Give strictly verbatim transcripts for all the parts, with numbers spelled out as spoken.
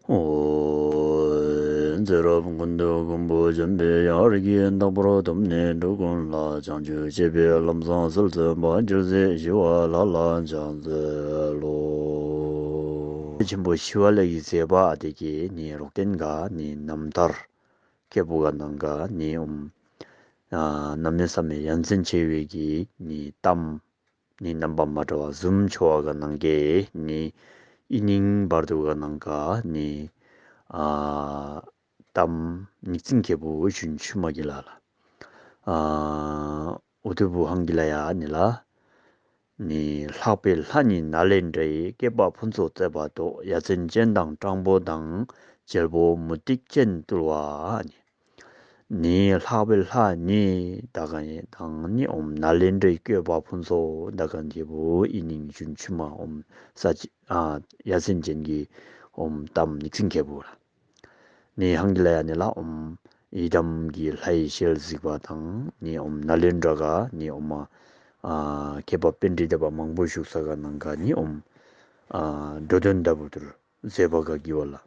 ཨོ། ཚེ་རབས་ཀུན་ཏུ་མགོན་པོ་འཇམ་པའི་དབྱངས་ཀྱིས། རྟག་པར་བསྟོད་ནས་འགྲོ་ཀུན་ལ། བྱང་ཆུབ་སྤྱད་པའི་ལམ་བཟང་སྩོལ་མཛད་པ། རྒྱལ་སྲས་ཞི་བ་ལྷ་ལ་ཕྱག་འཚལ་ལོ། ཆེན་པོ་ཞི་བ་ལྷ་གིས་མཛད་པ་དེ་གི་ནི་རོགས་དན་ག་ནི་རྣམ་ཐར་ཁེ་པོ་ག་ནང་ག་ནི་ཨོམ། ཨ་གནམ་མེད་ས་མེད་ཡ་མཚན་ཆེ་བའི་གི་ནི་གཏམ་ནི་རྣམ་པ་མ་འདྲ་བ་བཟུམ་ཆོ་བ་ག་ནང་གི་ནི་ཨི་ནིང་བར་དུ་ག་ནང་ག་ནི་ཨ་གཏམ་ཉིག་ཙིང་ཁེ་པོ་ཞུན་ཆུ་མ་གི་ལ་ལ། ཨ་ཨུ་ཐུ་བུ་ཧང་གི་ལ་ཡ་ནི་ལ། ནི་ལྷག་པའི་ལྷ་ཉིད་ནཱ་ལེནྡྲའི། བསྐལ་པ་ཕུན་ཚོགས་བརྩེགས་པ་དོག་ཡ་མཚན་ཅན་དང་སྤྲང་པོ་དང་། རྒྱལ་པོ་མུ་སྟེགས་ཅན་བཏུལ་བ་ནི། ནི་ལྷག་པའི་ལྷ་ཉིད་ད་ག་ནི་དང་ནི་ཨོམ་ནཱ་ལེནྡྲའི་བསྐལ་པ་ཕུན་ཚོགས་ད་ག་ནི་བུ་ཨི་ནིང་ཞུན་ཆུ་མ་ཨོམ་ས་ཅི་ཨ་ཡ་མཚན་ཅན་གྱི་ཨོམ་གཏམ་ཉིག་ཙིང་ཁེ་པོ་ལ། ནི་ཧང་གི་ལ་ཡ་ནི་ལ་ཨོམ་ཡི་དམ་གྱི་ལྷ་ཡི་ཞལ་གཟིགས་པ་དང་ནི་ཨོམ་ནཱ་ལེནྡྲ་ག་ནི་ཨོམ་ཨ་མཁས་པ་པཎྜི་ཏ་པ་མང་པོ་བཞུགས་ས་ག་ནང་ག་ནི་ཨོམ་ཨ་འགྲོ་དོན་ལྟ་བུ་དུར་མཛད་པ་ག་གི་བ་ལ།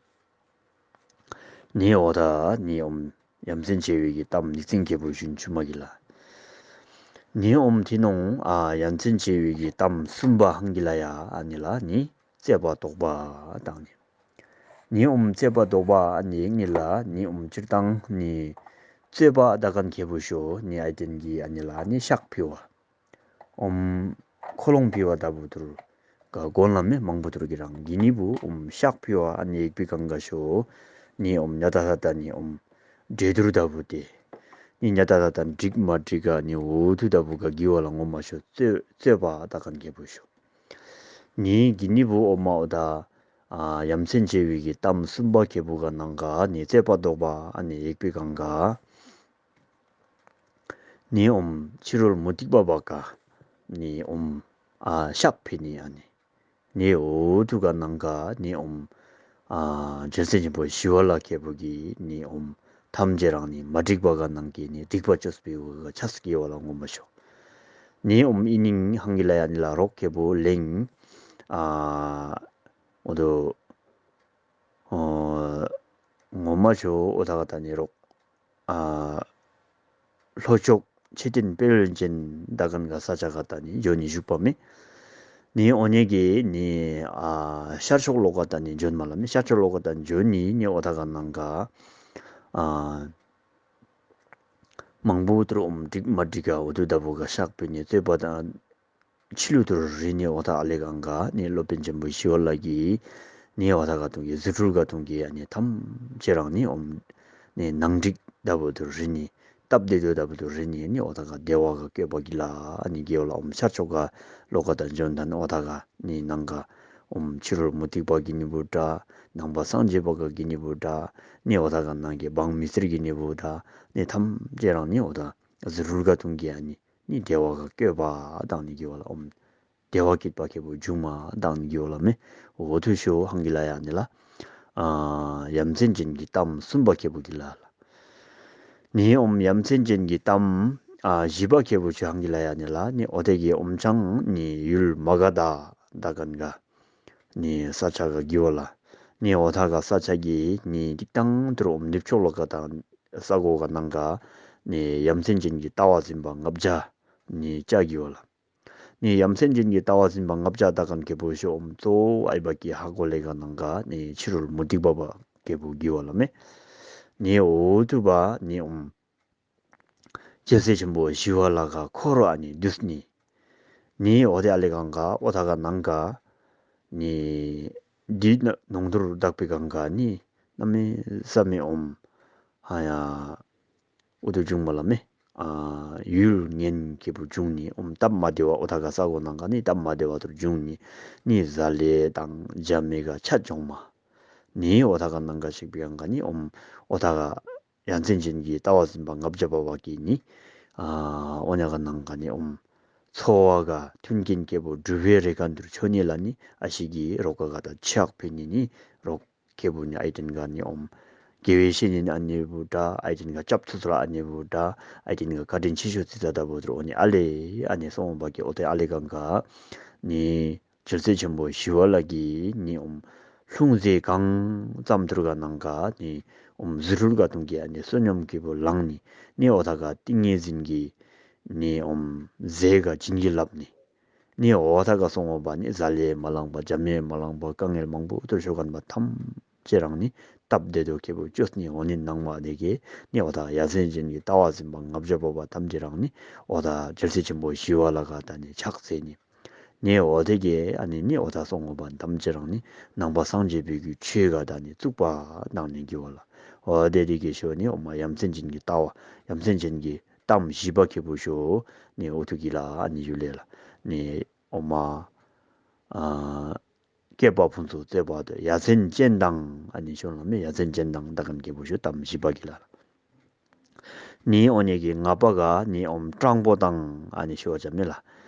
ནི་ཨོ་ད་ནི་ཨོམ་ཡ་མཚན་ཆེ་བའི་གི་གཏམ་ཉིག་ཙིང་ཁེ་པོ་ཞུན་ཆུ་མ་གི་ལ། ནི་ཨོམ་ཐི་ནོང་ཨ་ཡ་མཚན་ཆེ་བའི་གི་གཏམ་གསུམ་པ་ཧང་གི་ལ་ཡ་ཨ་ནི་ལ་ནི་རྩོད་པ་ཟློག་པ་དང་ནི། ནི་ཨོམ་རྩོད་པ་ཟློག་པ་ཨ་ནི་ནི་ལ་ནི་ཨོམ་སྤྱིར་བཏང་ནི་རྩོད་པ་ད་ག་ནི་ཁེ་པོ་ཤོ་ནི་ཨའི་ཏེན་གི་ཨ་ནི་ལ་ནི་ཤག་ཕི་བ། ཨོམ་ཁོ་ལོང་ཕི་བ་ལྟ་བུ་དུར་ག་གོན་ལ་མེ་མང་པོ་དུར་གི་རང་གི་ནི་བུ་ཨོམ་ཤག་ཕི་བ་ཨ་ནི་ཡེག་པི་གང་ག་ཤོ་ནི་ཨོམ་ཉ་ད་ད་ད་ནི་ཨོམ་འདྲེ་དུར་ལྟ་བུ་ཏེ་ནི་ཉ་ད་ད་ད་འགྲིག་མ་འགྲིག་ག་ནི་འུ་ཐུ་ལྟ་བུ་ག་གི་བ་ལ་ངོ་མ་ཤོ་རྩོད་རྩོད་པ་ད་ག་ནི་ཁེ་པོ་ཤོ། ནི་གི་ནི་བུ་ཨོ་མ་ཨོ་ད་ཨ་ཡ་མཚན་ཆེ་བའི་གི་གཏམ་གསུམ་པ་ཁེ་པོ་ག་ནང་ག་ནི་རྩོད་པ་ཟློག་པ་ཨ་ནི་ཡེག་པི་གང་ག་ནི་ཨོམ་ཕྱི་རོལ་མུ་སྟེགས་པ་བ་ག་ནི་ཨོམ་ཨ་ཤག་ཕི་ནི་ཨ་ནི་ནི་ཨོ་ཐུ་ག་ནང་ག་ནི་ཨོམ་ཨ་རྒྱལ་སྲས་ཆེན་པོ་ཞི་བ་ལྷ་ཁེ་པོ་གི་ནི་ཨོམ་ཐམས་ཅད་རང་ནི་མ་འགྲིག་པ་ག་ནང་གི་ནི་སྡིག་པ་བཅོས་པའི་བ་ག་ཆ་སི་གི་བ་ལ་ངོ་མ་ཤོ། ནི་ཨོམ་ཨི་ནིང་ཧང་གི་ལ་ཡ་ནི་ལ་རོག་ཁེ་པོ་ལེང་ཨ་འོ་དོ་ཨོ་ངོ་མ་ཤོ་ཨོ་ཐ་ག་ད་ནི་རོག་ཨ་ལྷོ་ཕྱོགས་མཆོད་རྟེན་དཔལ་ཡོན་ཅན་ད་ག་ནི་ག་ས་ཆ་ག་ད་ནི་འཇོ་ནི་བཞུགས་པ་མེ། ནི་ཨོ་ཉེ་གི་ནི་ཨ་ཤར་ཕྱོགས་ལོ་ག་ད་ནི་འཇོན་མ་ལ་མེ་ཤར་ཕྱོགས་ལོ་ག་ད་འཇོ་ནི་ནི་ཨོ་ཐ་ག་ནང་ག་ཨ་མང་པོ་དུར་ཨོམ་འགྲིག་མ་འགྲིག་ག་འོ་དུ་ལྟ་བུ་ག་ཤག་ཕི་ནི་རྩོད་པ་དང་། ཕྱི་ལུ་དུར་རི་ནི་འོ་ཐ་ཨ་ལེ་གང་ག་ནི་སློབ་དཔོན་ཆེན་པོ་ཞི་བ་ལྷ་གི་ནི་འོ་ཐ་ག་ཐུང་གི་ཟི་ཁྲུལ་ག་ཐུང་གི་ཡ་ནི་ཐམས་ཅད་རང་ནི་ཨོམ་ནི་ནང་འགྲིག་ལྟ་བུ་དུར་རི་ནི་སྟབས་བདེ་དུ་ལྟ་བུ་དུར་རི་ནི་ནི་འོ་ཐ་ག་བདེ་བ་ག་བཀོད་པ་གི་ལ་ནི་གི་འོ་ལ་ཨོམ་ཤར་ཕྱོགས་ག་ལོ་ག་དང་འཇོན་དང་འོ་ཐ་ག་ནི་ནང་ག་ཨོམ་ཕྱི་རོལ་མུ་སྟེགས་པ་གི་ནི་བུ་འདྲ་ནང་པ་སངས་རྒྱས་པ་ག་གི་ནི་བུ་འདྲ་ནི་འོ་ཐ་ག་ནང་གི་འབངས་མི་སེར་གི་ནི་བུ་འདྲ་ནི་ཐམས་ཅད་རང་ནི་འོ་ཐ་ཟི་ཁྲུལ་ག་ཐུང་གི་ཡ་ནི། ནི་བདེ་བ་ག་བཀོད་པ་དང་ནི་གི་བ་ལ་ཨོམ། བདེ་བ་བསྐྱེད་པ་ཁེ་པོ་འབྱུང་མ་དང་ནི་གི་བ་ལ་མེ། འོ་ཐུ་ཤོ་ཧང་གི་ལ་ཡ་ནི་ལ། ཨ་ཡ་མཚན་ཅན་གྱི་གཏམ་གསུམ་པ་ཁེ་པོ་གི་ལ་ལ། ནི་ཨོམ་ཡ་མཚན་ཅན་གྱི་གཏམ་ཨ་བཞི་པ་ཁེ་པོ་ཤོ་ཧང་གི་ལ་ཡ་ནི་ལ་ནི་འོ་དེ་གི་ཨོམ་ཆང་ནི་ཡུལ་མ་ག་ད་ད་གན་ག་ནི་ས་ཆ་ག་གི་བ་ལ། ནི་འོ་ཐ་ག་ས་ཆ་གི་ནི་ཏིག་ཏང་ཐུར་ཨོམ་ནིབ་ཆོག་ལོ་ག་དང་ས་གོ་ག་ནང་ག་ནི་ཡ་མཚན་ཅན་གྱི་ལྟ་བ་འཛིན་པ་ལྔ་བརྒྱ་ནི་ལྕགས་ཀྱི་བ་ལ། ནི་ཡ་མཚན་ཅན་གྱི་ལྟ་བ་འཛིན་པ་ལྔ་བརྒྱ་ད་གན་ཁེ་པོ་ཤོ་ཨོམ་གཙོ་བོ་ཨའི་བ་ཀི་ཧ་གོ་ལེ་ག་ནང་ག་ནི་ཕྱི་རོལ་མུ་སྟེགས་པ་བ་ཁེ་པོ་གི་བ་ལ་མེ། ནི་འོ་ཐུ་བ་ནི་ཨོམ་རྒྱལ་སྲས་ཆེན་པོ་ཞི་བ་ལྷ་ག་འཁོར་བ་ནི་བསྡུས་ནི། ནི་འོ་དེ་ཨ་ལེ་གང་ག་འོ་ཐ་ག་ནང་ག་ནི་འདི་ནོང་དུར་བདག་པའི་གང་ག་ནི་གནམ་མེད་ས་མེད་ཨོམ་ཧ་ཡ། ཨུ་ཐུ་འབྱུང་མ་ལ་མེ། ཨ་ཡུལ་ངན་ཁེ་པོ་འབྱུང་ནི་ཨོམ་སྟབས་མ་བདེ་བ་ཨོ་ཐ་ག་ས་གོ་ནང་ག་ནི་སྟབས་མ་བདེ་བ་དུར་འབྱུང་ནི་ནི་ཟ་ལེ་དང་འཇམ་མེ་ག་ཆ་འབྱུང་མ། ནི་ཨོ་ཐ་ག་ནང་ག་ཞིག་པའི་གང་ག་ནི་ཨོམ་ཨོ་ཐ་ག་ཡ་མཚན་ཅན་གྱི་ལྟ་བ་འཛིན་པ་ལྔ་བརྒྱ་པ་བ་ཀི་ནི་ཨ་ཨོ་ཉ་ག་ནང་ག་ནི་ཨོམ་འཚོ་བ་ག་མཐུན་རྐྱེན་ཁེ་པོ་སྒྲུབ་པའི་རེ་ག་འདུར་ཆོ་ནི་ལ་ནི་ཨ་ཞིག་གི་རོག་ག་ག་ད་ཆག་ཕེ་ནི་ནི་རོག་ཁེ་པོ་ནི་ཨའི་ཏེན་ག་ནི་ཨོམ། དགེ་བའི་བཤེས་གཉེན་ཨ་ནེ་བུ་འདྲ་ཨའི་ཏེན་ག་སྐྱབས་ཚུལ་ཚུལ་ཨ་ནེ་བུ་འདྲ་ཨའི་ཏེན་ག་བཀའ་དྲིན་ཆེ་ཤོས་ཚིག་ད་ད་བུ་དུར་ཨོ་ནི་ཨ་ལེ་ཨ་ནེ་སོང་བ་གི་ཨོ་ཏེ་ཨ་ལེ་གང་ག་ནི་རྒྱལ་སྲས་ཆེན་པོ་ཞི་བ་ལྷ་གི་ནི་ཨོམ་ ལྷུང་བཟེད་གང་ཙམ་ཐུར་ག་ནང་ག་ནི་ཨོམ་ཟུ་རུལ་ག་ཐུང་གི་ཨ་ནི་བསོད་སྙོམས་ཀྱི་བུ་ལང་ནི་ནི་འོ་ད་ག་ཏིང་ངེ་འཛིན་གྱི་ནི་ཨོམ་ཟས་ག་བྱིན་གྱིས་བརླབས་ནི། ནི་འོ་ད་ག་སོང་འོ་བ་ནི་ཟ་ལེ་མ་ལང་པ་འཇམ་མེ་མ་ལང་པ་དཀའ་ངལ་མང་པོ་ཐུར་ཤོ་གན་པ་ཐམས་ཅད་རང་ནི་སྟབས་བདེ་དོ་ཁེ་བུ་ཅོས་ནི་འོ་ནི་ནང་མ་དེ་གེ་ནི་འོ་ད་ཡ་མཚན་ཅན་གྱི་ལྟ་བ་འཛིན་པ་ལྔ་བརྒྱ་པོ་བ་ཐམས་ཅད་རང་ནི་འོ་ད་རྒྱལ་སྲས་ཆེན་པོ་ཞི་བ་ལྷ་ག་ད་ནི་ཕྱག་འཚལ་ནི། ནི་འོ་དེ་གེ་ཨ་ནི་ནི་འོ་ད་སོང་འོ་བ་ཐམས་ཅད་རང་ནི་ནང་པ་སངས་རྒྱས་པའི་གི་ཆོས་ག་ད་ནི་བཙུགས་པ་ནང་ནི་གི་འོ་ལ། འོ་དེ་དེ་གེ་ཤོ་ནི་འོ་མ་ཡ་མཚན་ཅན་གྱི་ལྟ་བ་ཡ་མཚན་ཅན་གྱི་གཏམ་བཞི་པ་ཁེ་བུ་ཤོ་ནི་འོ་ཐུ་གི་ལ་ཨ་ནི་ཡུ་ལེ་ལ་ནི་འོ་མ་ཨ་བསྐལ་པ་ཕུན་ཚོགས་བརྩེགས་པ་དུ་ཡ་མཚན་ཅན་དང་ཨ་ནི་ཤོ་ལ་མེ་ཡ་མཚན་ཅན་དང་ད་གན་ཁེ་བུ་ཤོ་གཏམ་བཞི་པ་གི་ལ་ལ། ནི་འོ་ནི་གི་ལྔ་པ་ག་ནི་ཨོམ་སྤྲང་པོ་དང་ཨ་ནི་ཤོ་ཅ་མེ་ལ།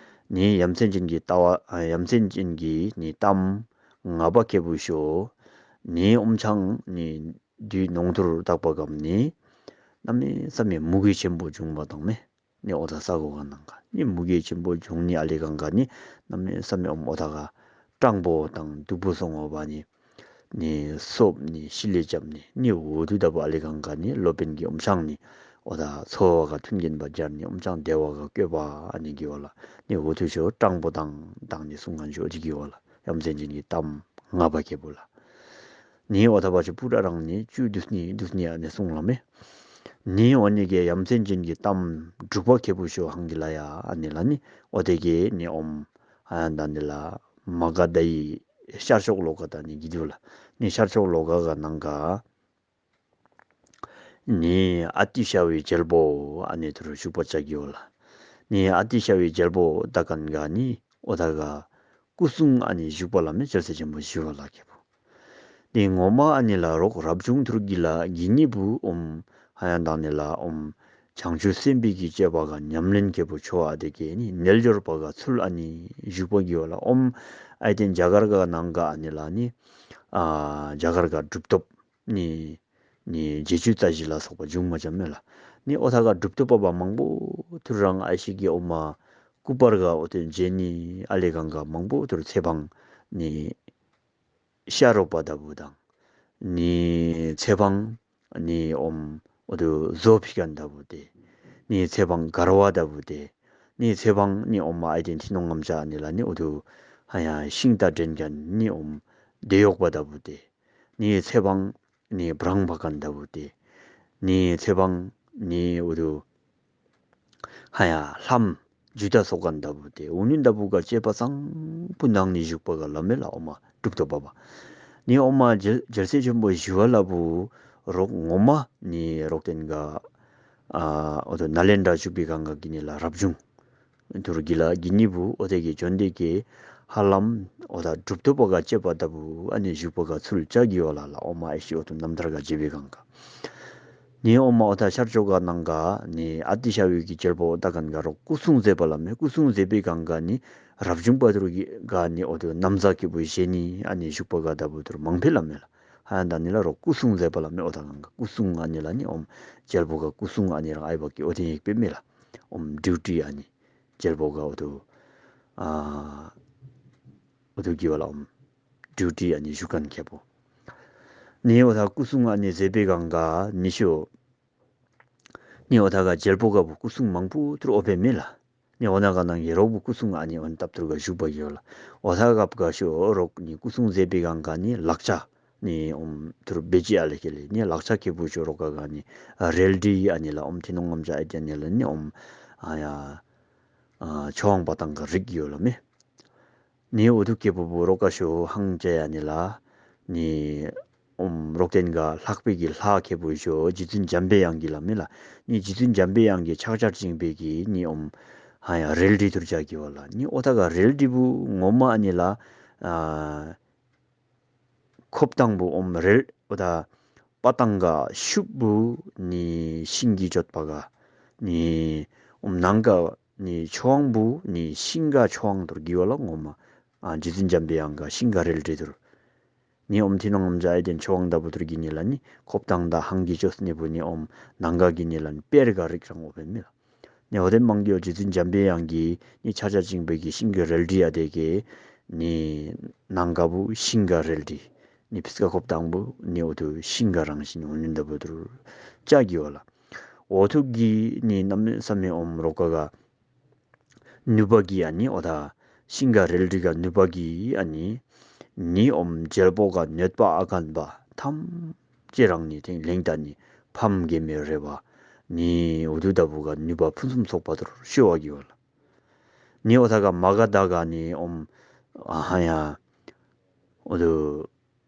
ནི་ཡ་མཚན་ཅན་གྱི་ལྟ་བ་ཡ་མཚན་ཅན་གྱི་ནི་གཏམ་ལྔ་པ་ཁེ་བུ་ཤོ་ནི་ཨོམ་ཆང་ནི་དུས་ནོང་ཐུར་བཏགས་པ་གམ་ནི་གནམ་མེད་ས་མེད་མུ་གེ་ཆེན་པོ་བྱུང་བ་དང་མེ། ནི་འོ་ད་ས་གོ་ག་ནང་ག་ནི་མུ་གེ་ཆེན་པོ་བྱུང་ནི་ཨ་ལེ་གང་ག་ནི་གནམ་མེད་ས་མེད་ཨོམ་འོ་ད་ག་སྤྲང་པོ་དང་སྡུག་པོ་སོང་འོ་བ་ནི་ནི་སོབ་ནི་ཤི་ལེ་ཅབ་ནི་ནི་འོ་དུ་ད་བུ་ཨ་ལེ་གང་ག་ནི་ལོ་པན་གི་ཨོམ་ཤང་ནི་འོ་ད་འཚོ་བ་ག་མཐུན་རྐྱེན་པ་སྦྱར་ནི་ཨོམ་ཤང་བདེ་བ་ག་བཀོད་པ་ཨ་ནི་གི་འོ་ལ་ནི་འོ་དུ་ཤོ་སྤྲང་པོ་དང་དང་ནི་གསུང་ངན་ཤོ་ཨ་ཅི་གི་འོ་ལ་ཡ་མཚན་ཅན་གྱི་གཏམ་ལྔ་པ་ཁེ་བུ་ལ། ནི་འོ་ད་བ་ཆུ་པུ་ར་རང་ནི་བཅུ་དུ་ནི་དུ་ནི་ཨ་ནི་གསུང་ལ་མེ། ནི་འོ་ནི་གེ་ཡ་མཚན་ཅན་གྱི་གཏམ་དྲུག་པ་ཁེ་བུ་ཤོ་ཧང་གི་ལ་ཡ་ཨ་ནི་ལ་ནི་འོ་དེ་གེ་ནི་ཨོམ་ཨ་ཡ་ད་ནི་ལ་མ་ག་ད་ཡི་ཤར་ཕྱོགས་ལོ་ག་ད་ནི་གི་དུ་ལ་ནི་ཤར་ཕྱོགས་ལོ་ག་ག་ནང་ག་ནི་ཨ་ཏི་ཤ་བའི་རྒྱལ་པོ་ཨ་ནི་ཐུར་བཞུགས་པ་ཅག་གི་འོ་ལ། ནི་ཨ་ཏི་ཤ་བའི་རྒྱལ་པོ་ད་གན་ག་ནི་འོ་ད་ག་སྐུ་གསུང་ཨ་ནི་བཞུགས་པ་ལ་མེ་རྒྱལ་སྲས་ཆེན་པོ་ཞི་བ་ལྷ་ཁེ་བུ། དེ་ངོ་མ་ཨ་ནི་ལ་རོགས་རབ་བྱུང་ཐུར་གི་ལ་གི་ནི་བུ་ཨོམ་ཧ་ཡང་དང་ནི་ལ་ཨོམ་བྱང་ཆུབ་སེམས་དཔའི་གི་སྤྱོད་པ་ག་ཉམས་ལེན་ཁེ་བུ་ཆོ་ཨ་དེ་གེ་ནི་རྣལ་འབྱོར་པ་ག་ཚུལ་ཨ་ནི་བཞུགས་པ་གི་འོ་ལ་ཨོམ་ཨའི་ཏེན་རྒྱ་གར་ག་ནང་ག་ཨ་ནི་ལ་ནི་ཨ་རྒྱ་གར་ག་གྲུབ་ཐོབ་ནི་ནི་རྗེ་བཅུ་རྩ་བཞི་ལ་སོགས་པ་འབྱུང་མ་བྱ་མེད་ལ། ནི་ཨོ་ཐ་ག་གྲུབ་ཐོབ་པ་མང་པོ་ཐུར་རང་ཨ་ཤི་གི་ཨོ་མ་སྐུ་པར་ག་ཨོ་ཏེན་རྗེ་ནི་ཨ་ལེ་གང་ག་མང་པོ་ཐུར་ཚེ་འཕང་ནི། ཤ་རོགས་པ་ལྟ་བུ་དང་། ནི་ཚེ་འཕང་ནི་ཨོམ་ཨོ་དུ་བཟོ་ཕི་ཀན་ལྟ་བུ་སྟེ། ནི་ཚེ་འཕང་གར་བ་ལྟ་བུ་སྟེ། ནི་ཚེ་འཕང་ནི་ཨོམ་ཨའི་ཏེན་ཐི་ནོང་ངམ་ཅག་ནི་ལ་ནི་ཨོ་དུ་ཧ་ཡ་ཤིང་རྟ་འདྲེན་ཀན་ནི་ཨོམ་བདེ་གཡོག་པ་ལྟ་བུ་སྟེ། ནི་ཚེ་འཕང་ནི་བྲང་བ་ཀན་ལྟ་བུ་སྟེ། ནི་ཚེ་འཕང་ནི་ཨོ་དུ་ཧ་ཡ་ལྷམ་ཇུ་ཏ་སོགས་ཀ་འདྲ་བོ་དེ་འུ་ནི་འདྲ་བོ་ག་བཅས་པ་ཚང་བུ་ནང་ནི་བཞུགས་པ་ག་ལ་མེ་ལ་ཨོ་མ་གྲུབ་ཐོབ་པ་བ། ནི་ཨོ་མ་རྒྱལ་རྒྱལ་སྲས་ཆེན་པོ་ཞི་བ་ལྷ་བུ་རོག་ངོ་མ་ནི་རོག་ཏེན་ག་ཨ་ཨོ་དོ་ནཱ་ལེནྡྲ་བཞུགས་པའི་གང་ག་གི་ནི་ལ་རབ་བྱུང་དུར་གི་ལ་གི་ནི་བུ་ཨོ་དེ་གི་བྱོན་དེ་གི་ཧ་ལམ་ཨོ་ད་གྲུབ་ཐོབ་པ་ག་བཅས་པ་ལྟ་བུ་ཨ་ནི་བཞུགས་པ་ག་ཚུལ་ལྕགས་ཀྱི་ཡོ་ལ་ལ་ཨོ་མ་ཨེ་ཤི་ཨོ་དོ་རྣམ་ཐར་ག་བརྗེ་བའི་གང་ག་ནི་ཨོ་མ་ཨོ་ཐ་ཤར་ཕྱོགས་ག་ནང་ག་ནི་ཨ་ཏི་ཤ་བའི་གི་རྒྱལ་པོ་ཨོ་ད་གན་ག་རོ་སྐུ་གསུང་མཛད་པ་ལ་མེ་སྐུ་གསུང་མཛད་པའི་གང་ག་ནི་རབ་བྱུང་པ་དུར་གི་ག་ནི་ཨོ་དོ་ནམ་ཟ་ཁེ་བུ་ཞེ་ནི་ཨ་ནི་བཞུགས་པ་ག་ད་བུ་དུར་མང་འཕེལ་ལ་མེ་ལ་ཧ་ཡ་ད་ནི་ལ་རོ་སྐུ་གསུང་མཛད་པ་ལ་མེ་ཨོ་ད་གན་ག་སྐུ་གསུང་ཨ་ནི་ལ་ནི་ཨོམ་རྒྱལ་པོ་ག་སྐུ་གསུང་ཨ་ནི་རང་ཨའི་བ་གི་ཨོ་དེ་ཡེག་པེ་མེ་ལ་ཨོམ་ཌིའུ་ཊི་ཨ་ནི་རྒྱལ་པོ་ག་ཨོ་དོ་ཨ་ཨོ་དོ་གི་བ་ལ་ཨོམ་ཌིའུ་ཊི་ཨ་ནི་བཞུགས་མཁན་ཁེ་བུ། ནི་ཨོ་ཐ་སྐུ་གསུང་ཨ་ནི་མཛད་པའི་གང་ག་ནི་ཤོ། ནི་ཨོ་ཐ་ག་རྒྱལ་པོ་ག་བུ་སྐུ་གསུང་མང་པོ་ཐུར་ཨོ་པེ་མེ་ལ། ནི་ཨོ་ན་ག་ནང་གི་རོག་བུ་སྐུ་གསུང་ཨ་ནི་ཨོ་ནི་ཏབ་ཐུར་ག་བཞུགས་པ་ཡོ་ལ། ཨོ་ཐ་ག་བུ་ག་ཤོ་རོག་ནི་སྐུ་གསུང་མཛད་པའི་གང་ག་ནི་ལག་ཆ་ནི་ཨོམ་ཐུར་བེ་ཅི་ཨ་ལེ་ཁེ་ལེ་ནི་ལག་ཆ་ཁེ་བུ་ཤོ་རོག་ག་ག་ནི་རལ་གྲི་ཨ་ནི་ལ་ཨོམ་ཐི་ནོང་ངམ་ཅག་ཨེ་ཏེ་ནི་ལ་ནི་ཨོམ་ཨ་ཡ་ཨ་ཆོ་འང་པ་ཏང་ག་རིག་ཡོ་ལ་མེ། ནི་ཨོ་དུ་ཁེ་བུ་བུ་རོག་ག་ཤོ་ཧང་ཅ་ཡ་ནི་ལ། ནི་ཨོམ་རོག་ཏེན་ག་ལྷག་པའི་གི་ལྷ་ཁེ་བུ་ཤོ་རྗེ་བཙུན་འཇམ་པའི་དབྱངས་ཀྱི་ལ་མེ་ལ། ནི་རྗེ་བཙུན་འཇམ་པའི་དབྱངས་ཀྱི་ཕྱག་ཆར་བཅིངས་པའི་གི་ནི་ཨོམ་ཧ་ཡ་རལ་གྲི་ཐུར་ཅག་གི་བ་ལ། ནི་ཨོ་ཐ་ག་རལ་གྲི་བུ་ངོ་མ་ཨ་ནི་ལ་ཨ་ཁོབ་ཏང་བུ་ཨོམ་རལ་ཨོ་ཐ་པ་ཏང་ག་ཤུབ་བུ་ནི་ཤིང་གི་ཅོད་པ་ག་ནི་ཨོམ་ནང་ག་ནི་ཆོ་འང་བུ་ནི་ཤིང་ག་ཆོ་འང་ཐུར་གི་བ་ལ་ངོ་མ། ཨ་རྗེ་བཙུན་འཇམ་པའི་དབྱངས་ག་ཤིང་ག་རལ་གྲི་ཐུར། ནི་ཨོམ་ཐི་ནོང་ངམ་ཅག་ཨེ་ཏེན་ཆོ་འང་ད་བུ་ཐུར་གི་ནི་ལ་ནི་ཁོབ་ཏང་ད་ཧང་གི་ཅོས་ནི་བུ་ནི་ཨོམ་ནང་ག་གི་ནི་ལ་ནི་པེར་ག་རིག་རང་ཨོ་པེ་མེ་ལ། ནི་ཨོ་དེ་མང་གི་ཨོ་རྗེ་བཙུན་འཇམ་པའི་དབྱངས་ཀྱི་ནི་ཕྱག་ཆར་བཅིངས་པའི་གི་ཤིང་གི་རལ་གྲི་ཨ་དེ་གི་ནི་ནང་ག་བུ་ཤིང་ག་རལ་གྲི། ནི་ཕི་སྐ་ཁོབ་དང་པོ་ནི་འོ་དུ་ཤིང་ག་རང་བཞིན་འོ་ནི་འདབ་བུ་དུར་ཅག་གི་ཡོད་ལ། འོ་ཐུག་གི་ནི་གནམ་མེད་ས་མེད་ཨོམ་རོ་ཀ་ག་ནུས་པ་གི་ཨ་ནི་འོ་ད་ཤིང་ག་རལ་གྲི་ག་ནུས་པ་གི་ཨ་ནི་ནི་ཨོམ་རྒྱལ་པོ་ག་གནོད་པ་ཨ་ཁན་པ་ཐམས་ཅད་རང་ནི་ཐེངས་ལེང་ད་ནི་ཕམ་གེ་མེ་རེ་བ་ནི་འོ་དུ་འདབ་བུ་ག་ནུས་པ་ཕུན་སུམ་ཚོགས་པ་དུར་ཤོད་བ་གི་ཡོད་ལ། ནི་འོ་ད་ག་མ་ག་ད་ག་ནི་ཨོམ་ཨ་ཧ་ཡ་འོ་དུ་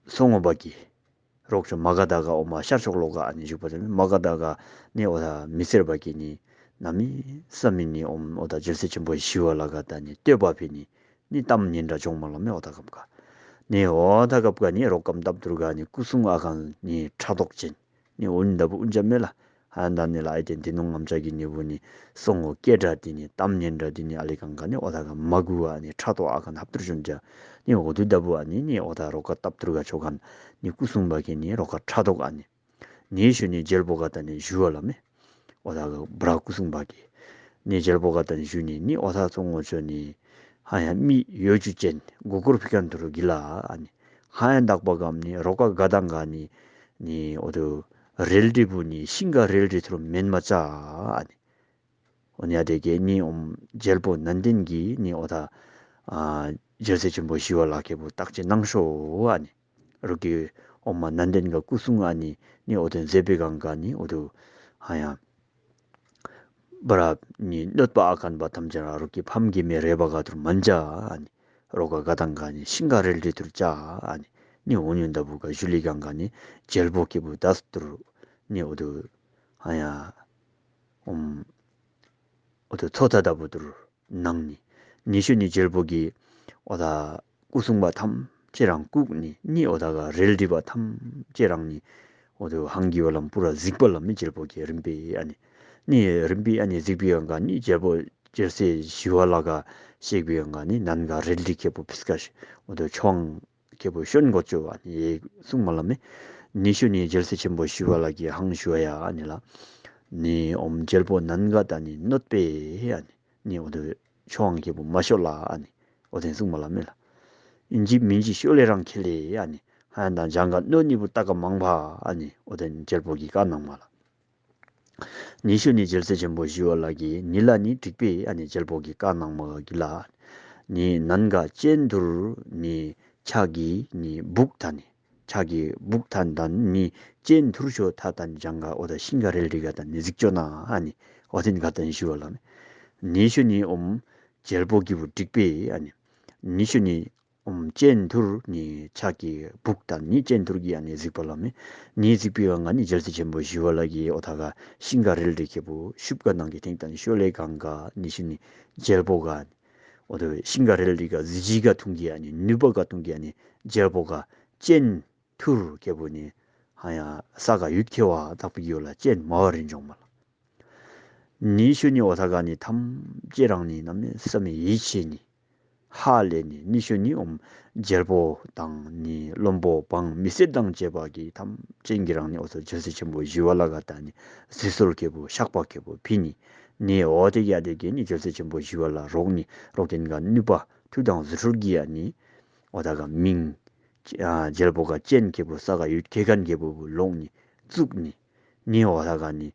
སོང་ངོ་བ་གི་རོགས་ཆོ་མ་ག་ད་ག་ཨོ་མ་ཤར་ཕྱོགས་ལོག་ག་ཨ་ནི་བཞུགས་པ་དེ་མ་ག་ད་ག་ནི་འོ་ད་མི་སེར་བ་གི་ནི་ན་མི་ས་མི་ནི་ཨོམ་འོ་ད་རྒྱལ་སྲས་ཆེན་པོ་ཞི་བ་ལ་ག་ད་ནི་བསྟོད་པ་ཕི་ནི་ནི་གཏམ་ཉིན་འདྲ་བྱུང་མ་ལ་མེ་འོ་ད་གབ་ག་ནི་འོ་ད་གབ་ག་ནི་རོགས་གམ་སྟབས་དུར་ག་ནི་སྐུ་གསུང་ཨ་ཁང་ནི་ཕྲག་དོག་ཅན་ནི་འོ་ནི་འདབ་བུ་ཨུན་ཅ་མེ་ལ། ཧ་ཡང་ད་ནི་ལ་ཨེ་ཏེ་འདི་ནུ་ངམ་ཅག་གི་ནི་བུ་ནི་སོང་ངོ་སྐད་སྒྲ་དེ་ནི་གཏམ་ཉན་སྒྲ་དེ་ནི་ཨ་ལེ་གང་ག་ནི་འོ་ད་ག་མ་གུ་བ་ནི་ཕྲག་དོག་ཨ་ག་ནི་ཧབ་ཏུར་ཤོན་ཅ་ནི་འོ་དུ་ལྟ་བུ་ཨ་ནི་ནི་འོ་ད་རོ་ཀ་སྟབས་ཐུར་ག་ཆོ་ག་ནི་སྐུ་གསུང་པ་གི་ནི་རོ་ཀ་ཕྲག་དོག་ཨ་ནི་ནི་ཞུ་ནི་རྒྱལ་པོ་ག་ད་ནི་ཞུ་བ་ལ་མེ་འོ་ད་ག་བྲ་སྐུ་གསུང་པ་གི་ནི་རྒྱལ་པོ་ག་ད་ནི་ཞུ་ནི་ནི་འོ་ད་སོང་ངོ་ཆོ་ནི་ཧ་ཡང་མི་ཡོ་ཅུ་ཅན་གུ་གུར་ཕི་ཀན་ཐུར་གི་ལ་ཨ་ནི། ཧ་ཡང་དག་པ་གམ་ནི་རོ་ཀ་ག་དང་ག་ནི་ནི་འོ་དུ་རལ་གྲི་བུ་ནི་ཤིང་ག་རལ་གྲི་ཐུར་མེན་མ་ཅ་ཨ་ནི། འོ་ནི་ཨ་དེ་གེ་ནི་ཨོམ་རྒྱལ་པོ་ནན་ཏན་གི་ནི་འོ་ད་ཨ་རྒྱལ་སྲས་ཆེན་པོ་ཞི་བ་ལྷ་ཁེ་བུ་བརྟག་ཅི་གནང་ཤོ་ཨ་ནི། རོ་ཀི་ཨོམ་མ་ནན་ཏན་ག་སྐུ་གསུང་ཨ་ནི་ནི་འོ་དུ་མཛད་པའི་གང་ག་ནི་འོ་དུ་ཧ་ཡང་བར་ནི་གནོད་པ་ཨ་ཁན་པ་ཐམས་ཅད་ར་རོ་ཀི་ཕམ་གི་མེ་རེ་བ་ག་ཐུར་མན་ཅ་ཨ་ནི། རོ་ཀ་ག་དང་ག་ནི་ཤིང་ག་རལ་གྲི་ཐུར་ཅ་ཨ་ནི། ནི་འོ་ཉོན་ད་བུ་ག་ཞུ་ལི་གང་ག་ནི་རྒྱལ་པོ་ཁེ་བུ་དས་ཐུར་ནི་འོ་དུ་ཧ་ཡ་ཨོམ་འོ་དུ་ཚོ་ད་ད་བུ་ཐུར་ནང་ནི་ནི་ཤུ་ནི་རྒྱལ་པོ་གི་འོ་ད་སྐུ་གསུང་པ་ཐམས་ཅད་རང་བཀུག་ནི་ནི་འོ་ད་ག་རལ་གྲི་པ་ཐམས་ཅད་རང་ནི་འོ་དུ་ཧང་གི་བ་ལམ་པུ་ར་གཟིགས་པ་ལ་མི་རྒྱལ་པོ་གི་རིམ་པས་ཨ་ནི། ནི་རིམ་པས་ཨ་ནི་གཟིགས་པའི་གང་ག་ནི་རྒྱལ་པོ་རྒྱལ་སྲས་ཞི་བ་ལྷ་ག་གཤེགས་པའི་གང་ག་ནི་ནན་ག་རལ་གྲི་ཁེ་པོ་ཕིས་ཀ་ཤི་འོ་དུ་ཆོང་ཁེ་པོ་ཤོན་གོ་ཅོ་བ་ནི་གསུང་མ་ལ་མེ། ནི་ཤུ་ནི་རྒྱལ་སྲས་ཆེན་པོ་ཞི་བ་ལྷ་གི་ཧང་ཞུ་བ་ཡ་ཨ་ནི་ལ། ནི་ཨོམ་རྒྱལ་པོ་ནན་ག་ད་ནི་གནོད་པས་ཨ་ནི། ནི་འོ་དུ་ཆོང་ཁེ་པོ་མ་ཤོ་ལ་ཨ་ནི། འོ་དེ་གསུང་མ་ལ་མེ་ལ། ཨིན་ཇི་མིན་ཇི་ཤོ་ལེ་རང་ཁེ་ལེ་ཨ་ནི། ཧ་ཡང་དང་ཇང་ག་གནོད་ནི་བུ་ཏ་ག་མང་བ་ཨ་ནི། འོ་དེ་རྒྱལ་པོ་གི་བཀའ་གནང་མ་ལ། ནི་ཤུ་ནི་རྒྱལ་སྲས་ཆེན་པོ་ཞི་བ་ལྷ་གི་ནི་ལ་ནི་འགྲིག་པས་ཨ་ནི་རྒྱལ་པོ་གི་བཀའ་གནང་མ་གི་ལ། ནི་ནན་ག་ཅན་དུར་ནི་ཆ་གི་ནི་བུག་ཐ་ནི། ཆ་གི་བུག་ཐན་དན་ནི་ཅན་ཐུར་ཤོ་ཐ་དན་ཇང་ག་འོ་ད་ཤིང་ག་རལ་གྲི་ག་དན་ནི་གཟིགས་ཅོ་ན་ཨ་ནི། འོ་དེན་ག་དན་ཞུ་བ་ལ་ནི། ནི་ཤུ་ནི་ཨོམ་རྒྱལ་པོ་གི་བུ་འགྲིག་པས་ཨ་ནི། ནི་ཤུ་ནི་ཨོམ་ཅན་ཐུར་ནི་ཆ་གི་བུག་དན་ནི་ཅན་ཐུར་གི་ཨ་ནི་གཟིགས་པ་ལ་མི། ནི་གཟིགས་པའི་ཨ་ང་ནི་རྒྱལ་སྲས་ཆེན་པོ་ཞི་བ་ལྷ་གི་འོ་ད་ག་ཤིང་ག་རལ་གྲི་ཁེ་པོ་ཤུབ་ག་ནང་གི་ཐེང་དན་ཤོ་ལེ་གང་ག་ནི་ཤུ་ནི་རྒྱལ་པོ་ག་ནི། འོ་དོ་ཤིང་ག་རལ་གྲི་ག་གཟི་བརྗིད་ག་ཐུང་གི་ཨ་ནི་ནུས་པ་ག་ཐུང་གི་ཨ་ནི་རྒྱལ་པོ་ག་ཅན་ཐུར་ཁེ་པོ་ནི་ཧ་ཡང་ས་ག་ཡུད་ཁེ་བ་དག་པའི་ཡོ་ལ་ཅན་མ་བ་རིན་འབྱུང་མ་ལ། ནི་ཤུ་ནི་འོ་ཐ་ག་ནི་ཐམས་ཅད་རང་ནི་ནམ་ནི་བསམ་ཡིད་ཆེས་ནི་ཧ་ལས་ནི་ནི་ཤུ་ནི་ཨོམ་རྒྱལ་པོ་དང་ནི་བློན་པོ་བང་མི་སེར་དང་བཅས་པ་གི་ཐམས་ཅད་ཀྱི་རང་ནི་འོ་ཚོ་རྒྱལ་སྲས་ཆེན་པོ་ཞི་བ་ལྷ་ག་ད་ནི་གཟི་གསོལ་ཁེ་པོ་བཤགས་པ་ཁེ་པོ་ཕི་ནི་ནི་འོ་དེ་ཡ་དེ་གི་ནི་རྒྱལ་སྲས་ཆེན་པོ་ཞི་བ་ལྷ་རོག་ནི་རོག་དེན་ག་ནུས་པ་མཐུ་དང་རྫུ་འཕྲུལ་གྱི་ཡ་ནི་འོ་ཐ་ག་མིང་ཨ་རྒྱལ་པོ་ག་ཅན་ཁེ་པོ་ས་ག་ཡུད་ཁེ་གན་ཁེ་པོ་བུ་ལོང་ནི་བཙུགས་ནི་ནི་འོ་ཐ་ག་ནི་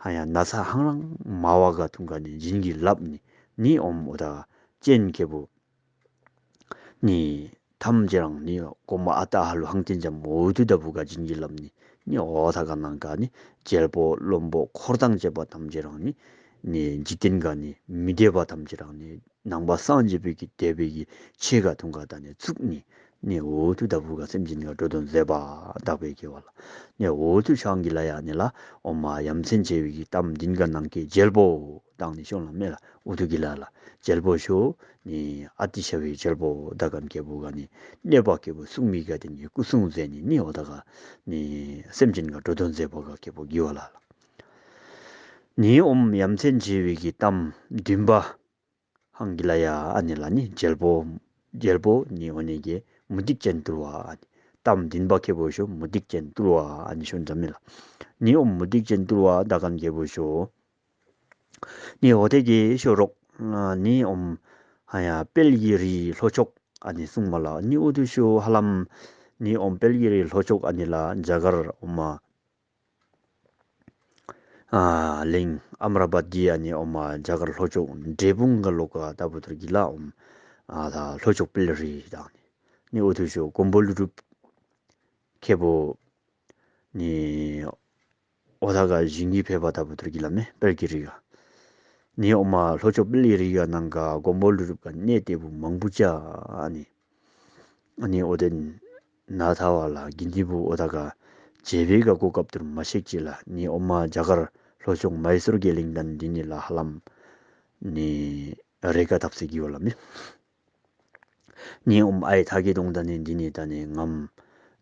ཧ་ཡང་ན་ཚ་ཧང་རང་མ་བ་ག་ཐུང་ག་ནི་བྱིན་གྱིས་བརླབས་ནི་ནི་ཨོམ་འོ་ཐ་ག་ཅན་ཁེ་པོ་ནི་ཐམས་ཅད་རང་ནི་གོ་མ་ཨ་ཏ་ཧ་ལུ་ཧང་ཏིན་ཅམ་འོ་དུ་ད་བུ་ག་བྱིན་གྱིས་བརླབས་ནི་ནི་འོ་ཐ་ག་ནང་ག་ནི་རྒྱལ་པོ་བློན་པོ་འཁོར་དང་བཅས་པ་ཐམས་ཅད་རང་ནི་ནི་འཇིག་རྟེན་ག་ནི་མི་བདེ་བ་ཐམས་ཅད་རང་ནི་ནང་པ་སངས་རྒྱས་པའི་གི་དད་པའི་གི་ཆེ་ག་ཐུང་ག་ད་ནི་བཙུགས་ནི་ནི་འོ་དུ་ད་བུ་ག་སེམས་ཅན་ག་འགྲོ་དོན་མཛད་པ་དག་པའི་གི་བ་ལ་ནི་འོ་དུ་ཆང་གི་ལ་ཡ་ནི་ལ་ཨོ་མ་ཡ་མཚན་ཆེ་བའི་གི་གཏམ་འདིན་ག་ནང་གི་རྒྱལ་པོ་དང་ནི་ཤོང་ལ་མེ་ལ་འུ་ཐུ་གི་ལ་ལ་རྒྱལ་པོ་ཤོ་ནི་ཨ་ཏི་ཤ་བའི་རྒྱལ་པོ་ད་གན་རྒྱལ་པོ་ག་ནི་གནོད་པ་རྒྱལ་པོ་སྲུང་མི་ག་དེ་ནི་སྐུ་སྲུང་མཛད་ནི་ནི་འོ་ད་ག་ནི་སེམས་ཅན་ག་འགྲོ་དོན་མཛད་པ་ག་རྒྱལ་པོ་གི་བ་ལ་ལ་ནི་ཨོམ་ཡ་མཚན་ཆེ་བའི་གི་གཏམ་འདུན་པ་ཧང་གི་ལ་ཡ་ཨ་ནི་ལ་ནི་རྒྱལ་པོ་རྒྱལ་པོ་ནི་འོ་ནི་གི་མུ་སྟེགས་ཅན་ཏུལ་བ་ཨ་ནི་གཏམ་འདུན་པ་རྒྱལ་པོ་ཤོ་མུ་སྟེགས་ཅན་ཏུལ་བ་ཨ་ནི་ཤོ་འཛམ་མི་ལ་ནི་ཨོམ་མུ་སྟེགས་ཅན་ཏུལ་བ་ད་གན་རྒྱལ་པོ་ཤོ། ནི་འོ་དེ་གི་ཤོ་རོག་ནི་ཨོམ་ཧ་ཡ་དཔལ་གྱི་རི་ལྷོ་ཕྱོགས་ཨ་ནི་སྲུང་མ་ལ་ནི་འུ་ཐུ་ཤོ་ཧ་ལམ་ ནི་ཨོམ་དཔལ་གྱི་རི་ལྷོ་ཕྱོགས་ཨ་ནི་ལ་རྒྱ་གར་ཨོ་མ། ཨ་གླིང་ཨ་མ་ར་པ་ཏི་ཨ་ནི་ཨོ་མ་རྒྱ་གར་ལྷོ་ཕྱོགས་འབྲས་སྤུངས་ག་ལོག་ག་ལྟ་བུ་ཐུར་གི་ལ་ཨོམ། ཨ་ད་ལྷོ་ཕྱོགས་དཔལ་རི་དང་ནི་ཨོ་ཐུ་ཤོ་མགོན་པོ་ཀླུ་སྒྲུབ་ཁེ་པོ་ནི་ཨོ་ཐ་ག་ཞིང་གི་ཕེབས་པ་ལྟ་བུ་ཐུར་གི་ལ་མེ་དཔལ་གྱི་རི་ག་ནི་ཨོ་མ་ལྷོ་ཕྱོགས་དཔལ་གྱི་རི་ག་ནང་ག་མགོན་པོ་ཀླུ་སྒྲུབ་ག་གནས་ལྟ་བུ་མང་པོ་ཅ་ཨ་ནི། ཨ་ནི་ཨོ་དེ་ན་ཐ་བ་ལ་དགེ་འདུན་བུ་ཨོ་ཐ་ག་བྱེ་བའི་ག་གོ་སྐབས་དུར་མ་ཤེག་ཅི་ལ་ནི་ཨོ་མ་རྒྱ་གར་ལྷོ་ཕྱོགས་མའི་སོར་གྱི་གླིང་དང་འདི་ནི་ལ་ཧ་ལམ་ནི་རེ་ཀ་ཐབས་སེ་གི་ཡོ་ལ་མི་ནི་ཨོམ་ཨའི་ཐ་གི་དོང་ད་ནི་འདི་ནི་ད་ནི་ངམ་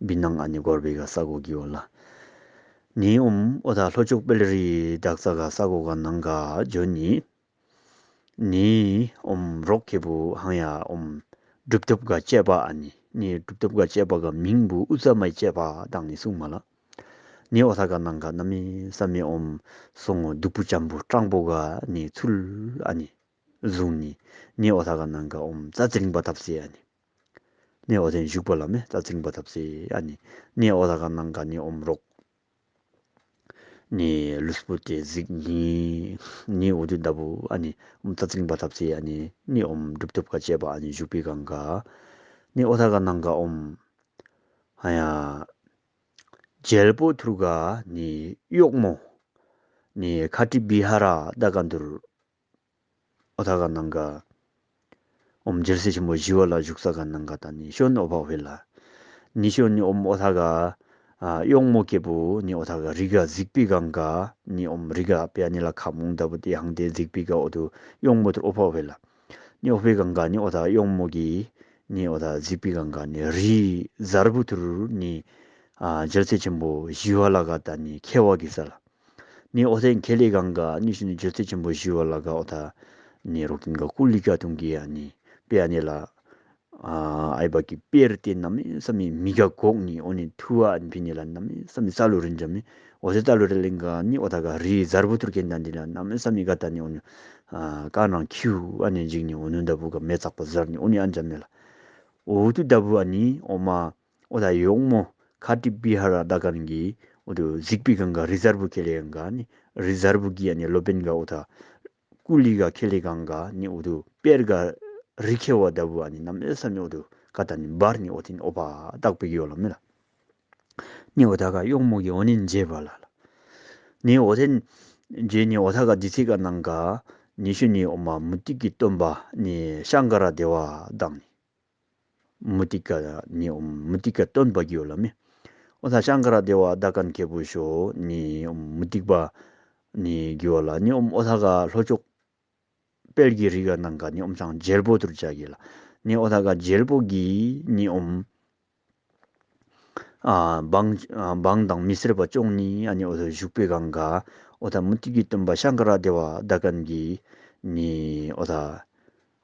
བི་ནང་ཨ་ནི་གོར་བེ་ག་ས་གོ་གི་ཡོ་ལ་ནི་ཨོམ་ཨོ་ཐ་ལྷོ་ཕྱོགས་དཔལ་རི་དག་ས་ག་ས་གོ་ག་ནང་ག་ཇོ་ནི། ནི་ཨོམ་རོག་ཁེ་པོ་ཧང་ཡ་ཨོམ་གྲུབ་ཐོབ་ག་བཅས་པ་ཨ་ནི་ནི་གྲུབ་ཐོབ་ག་བཅས་པ་ག་མིང་བུ་ཨུ་ཙ་མའི་བཅས་པ་དང་ནི་གསུང་མ་ལ། ནི་ཨོ་ཐ་ག་ནང་ག་ན་མི་ས་མི་ཨོམ་སོང་ངོ་སྡུག་པོ་ཅམ་པོ་སྤྲང་པོ་ག་ནི་ཚུལ་ཨ་ནི་བཟུང་ནི་ནི་ཨོ་ཐ་ག་ནང་ག་ཨོམ་རྩ་ཚིག་རིང་པ་ཐབས་སེ་ཨ་ནི་ནི་ཨོ་ཐེན་བཞུགས་པ་ལ་མེ་རྩ་ཚིག་རིང་པ་ཐབས་སེ་ཨ་ནི་ནི་ཨོ་ཐ་ག་ནང་ག་ནི་ཨོམ་རོག་ནི་ལུས་པོ་དེ་གཟིགས་ནི་ནི་འོ་དུ་ལྟ་བུ་ཨ་ནི་ཨོམ་རྩ་ཚིག་རིང་པ་ཐབས་སེ་ཨ་ནི་ནི་ཨོམ་གྲུབ་ཐོབ་ཀ་བཅས་པ་ཨ་ནི་བཞུགས་པའི་གང་ག་ནི་ཨོ་ཐ་ག་ནང་ག་ཨོམ་ཨ་ཡ་རྒྱལ་པོ་ཐུར་ག་ནི་གཡོག་མོ་ནི་ཁ་ཏི་བི་ཧ་ར་ད་ག་འདུར་ཨོ་ཐ་ག་ནང་ག་ཨོམ་རྒྱལ་སྲས་ཆེན་པོ་ཞི་བ་ལྷ་བཞུགས་ས་ག་ནང་ག་ད་ནི་ཤོན་ཨོ་ཕ་ཧེ་ལ་ནི་ཤོན་ནི་ཨོམ་ཨོ་ཐ་ག་ཨ་གཡོག་མོ་སྐྱེས་བུ་ནི་ཨོ་ཐ་ག་རི་ག་གཟིགས་པའི་གང་ག་ནི་ཨོམ་རི་ག་པེ་ཨ་ནི་ལ་ཁ་མོང་ལྟ་བུ་དེ་ཧང་དེ་གཟིགས་པའི་ག་ཨོ་དུ་གཡོག་མོ་ཐུར་ཨོ་ཕ་ཧེ་ལ་ནི་ཨོ་ཕའི་གང་ག་ནི་ཨོ་ཐ་གཡོག་མོ་གི་ནི་ཨོ་ཐ་གཟིགས་པའི་གང་ག་ནི་རི་གཟར་བུ་ཐུར་ནི་ཨ་རྒྱལ་སྲས་ཆེན་པོ་ཞི་བ་ལྷ་ག་ད་ནི་ཁེ་བ་གི་ས་ལ། ནི་ཨོ་ཐེན་ཁེ་ལེ་གང་ག་ནི་ཤུ་ནི་རྒྱལ་སྲས་ཆེན་པོ་ཞི་བ་ལྷ་ག་ཨོ་ཐ་ནི་རོག་ཏིན་ག་ཀུ་ལི་ག་ཐུང་གི་ཡ་ནི་པེ་ཨ་ནི་ལ་ཨ་ཨའི་བ་གི་པེར་ཏེ་ན་མི་ས་མི་མི་ག་གོག་ནི་ཨོ་ནི་ཐུ་བ་ཨ་ནི་ཕི་ནི་ལ་ན་མི་ས་མི་ས་ལུ་རིན་ཇ་མི་ཨོ་ཐེ་ས་ལུ་རི་ལིང་ག་ནི་ཨོ་ཐ་ག་རི་གཟར་བུ་ཐུར་ཁེན་ད་འདི་ལ་ན་མི་ས་མི་ག་ད་ནི་ཨོ་ནི་ཨ་ཀ་ནང་ཁྱུ་ཨ་ནི་འཇིག་ནི་ཨོ་ནུ་ད་བུ་ག་མེ་ཙག་པ་གཟར་ནི་ཨོ་ནི་ཨན་ཇ་མི་ལ་ཨོ་ཏུ་ད་བུ་ཨ་ནི་ཨོ་མ། ཨོ་ཐ་གཡོག་མོ་ཁ་ཏི་བི་ཧ་ར་ད་གན་གི་ཨོ་དུ་གཟིགས་པའི་གང་ག་རི་གཟར་བུ་ཁེ་ལེ་གང་ག་ནི་རི་གཟར་བུ་གི་ཨ་ནི་ལོ་པེན་ག་ཨོ་ཐ་ཀུ་ལི་ག་ཁེ་ལེ་གང་ག་ནི་ཨོ་དུ་པེར་ག་རི་ཁེ་བ་ད་བུ་ཨ་ནི་ནམ་ཨེ་ས་ནི་ཨོ་དུ་ཀ་ད་ནི་བར་ནི་ཨོ་ཐིན་ཨོ་པ་ཏག་པི་གི་ཡོ་ལ་མི་ལ་ནི་ཨོ་ཐ་ག་གཡོག་མོ་གི་ཨོ་ནི་མཇེ་བ་ལ་ལ་ནི་ཨོ་ཐེན་མཇེ་ནི་ཨོ་ཐ་ག་དི་ཚི་ག་ནང་ག་ནི་ཤུ་ནི་ཨོ་མ་མུ་ཏིག་གི་སྟོན་པ་ནི་ཤང་ཀ་ར་དེ་བ་དང་ནི། མུ་ཏིག་ག་ནི་ཨོམ་མུ་ཏིག་ག་སྟོན་པ་གི་ཡོ་ལ་མི། ཨོ་ཐ་ཤང་ཀ་ར་དེ་བ་ད་གན་ཁེ་བུ་ཤོ་ནི་ཨོམ་མུ་ཏིག་པ་ནི་གི་ཡོ་ལ་ནི་ཨོམ་ཨོ་ཐ་ག་ལྷོ་ཕྱོགས་དཔལ་གྱི་རི་ག་ནང་ག་ནི་ཨོམ་ཤང་རྒྱལ་པོ་ཐུར་ཅ་གི་ལ་ནི་ཨོ་ཐ་ག་རྒྱལ་པོ་གི་ནི་ཨོམ་ཨ་འབངས་ཨ་འབངས་དང་མི་སེར་པ་ཅོང་ནི་ཨ་ནི་ཨོ་ཐ་བཞུགས་པའི་གང་ག་ཨོ་ཐ་མུ་ཏིག་གི་སྟོན་པ་ཤང་ཀ་ར་དེ་བ་ད་གན་གི་ནི་ཨོ་ཐ།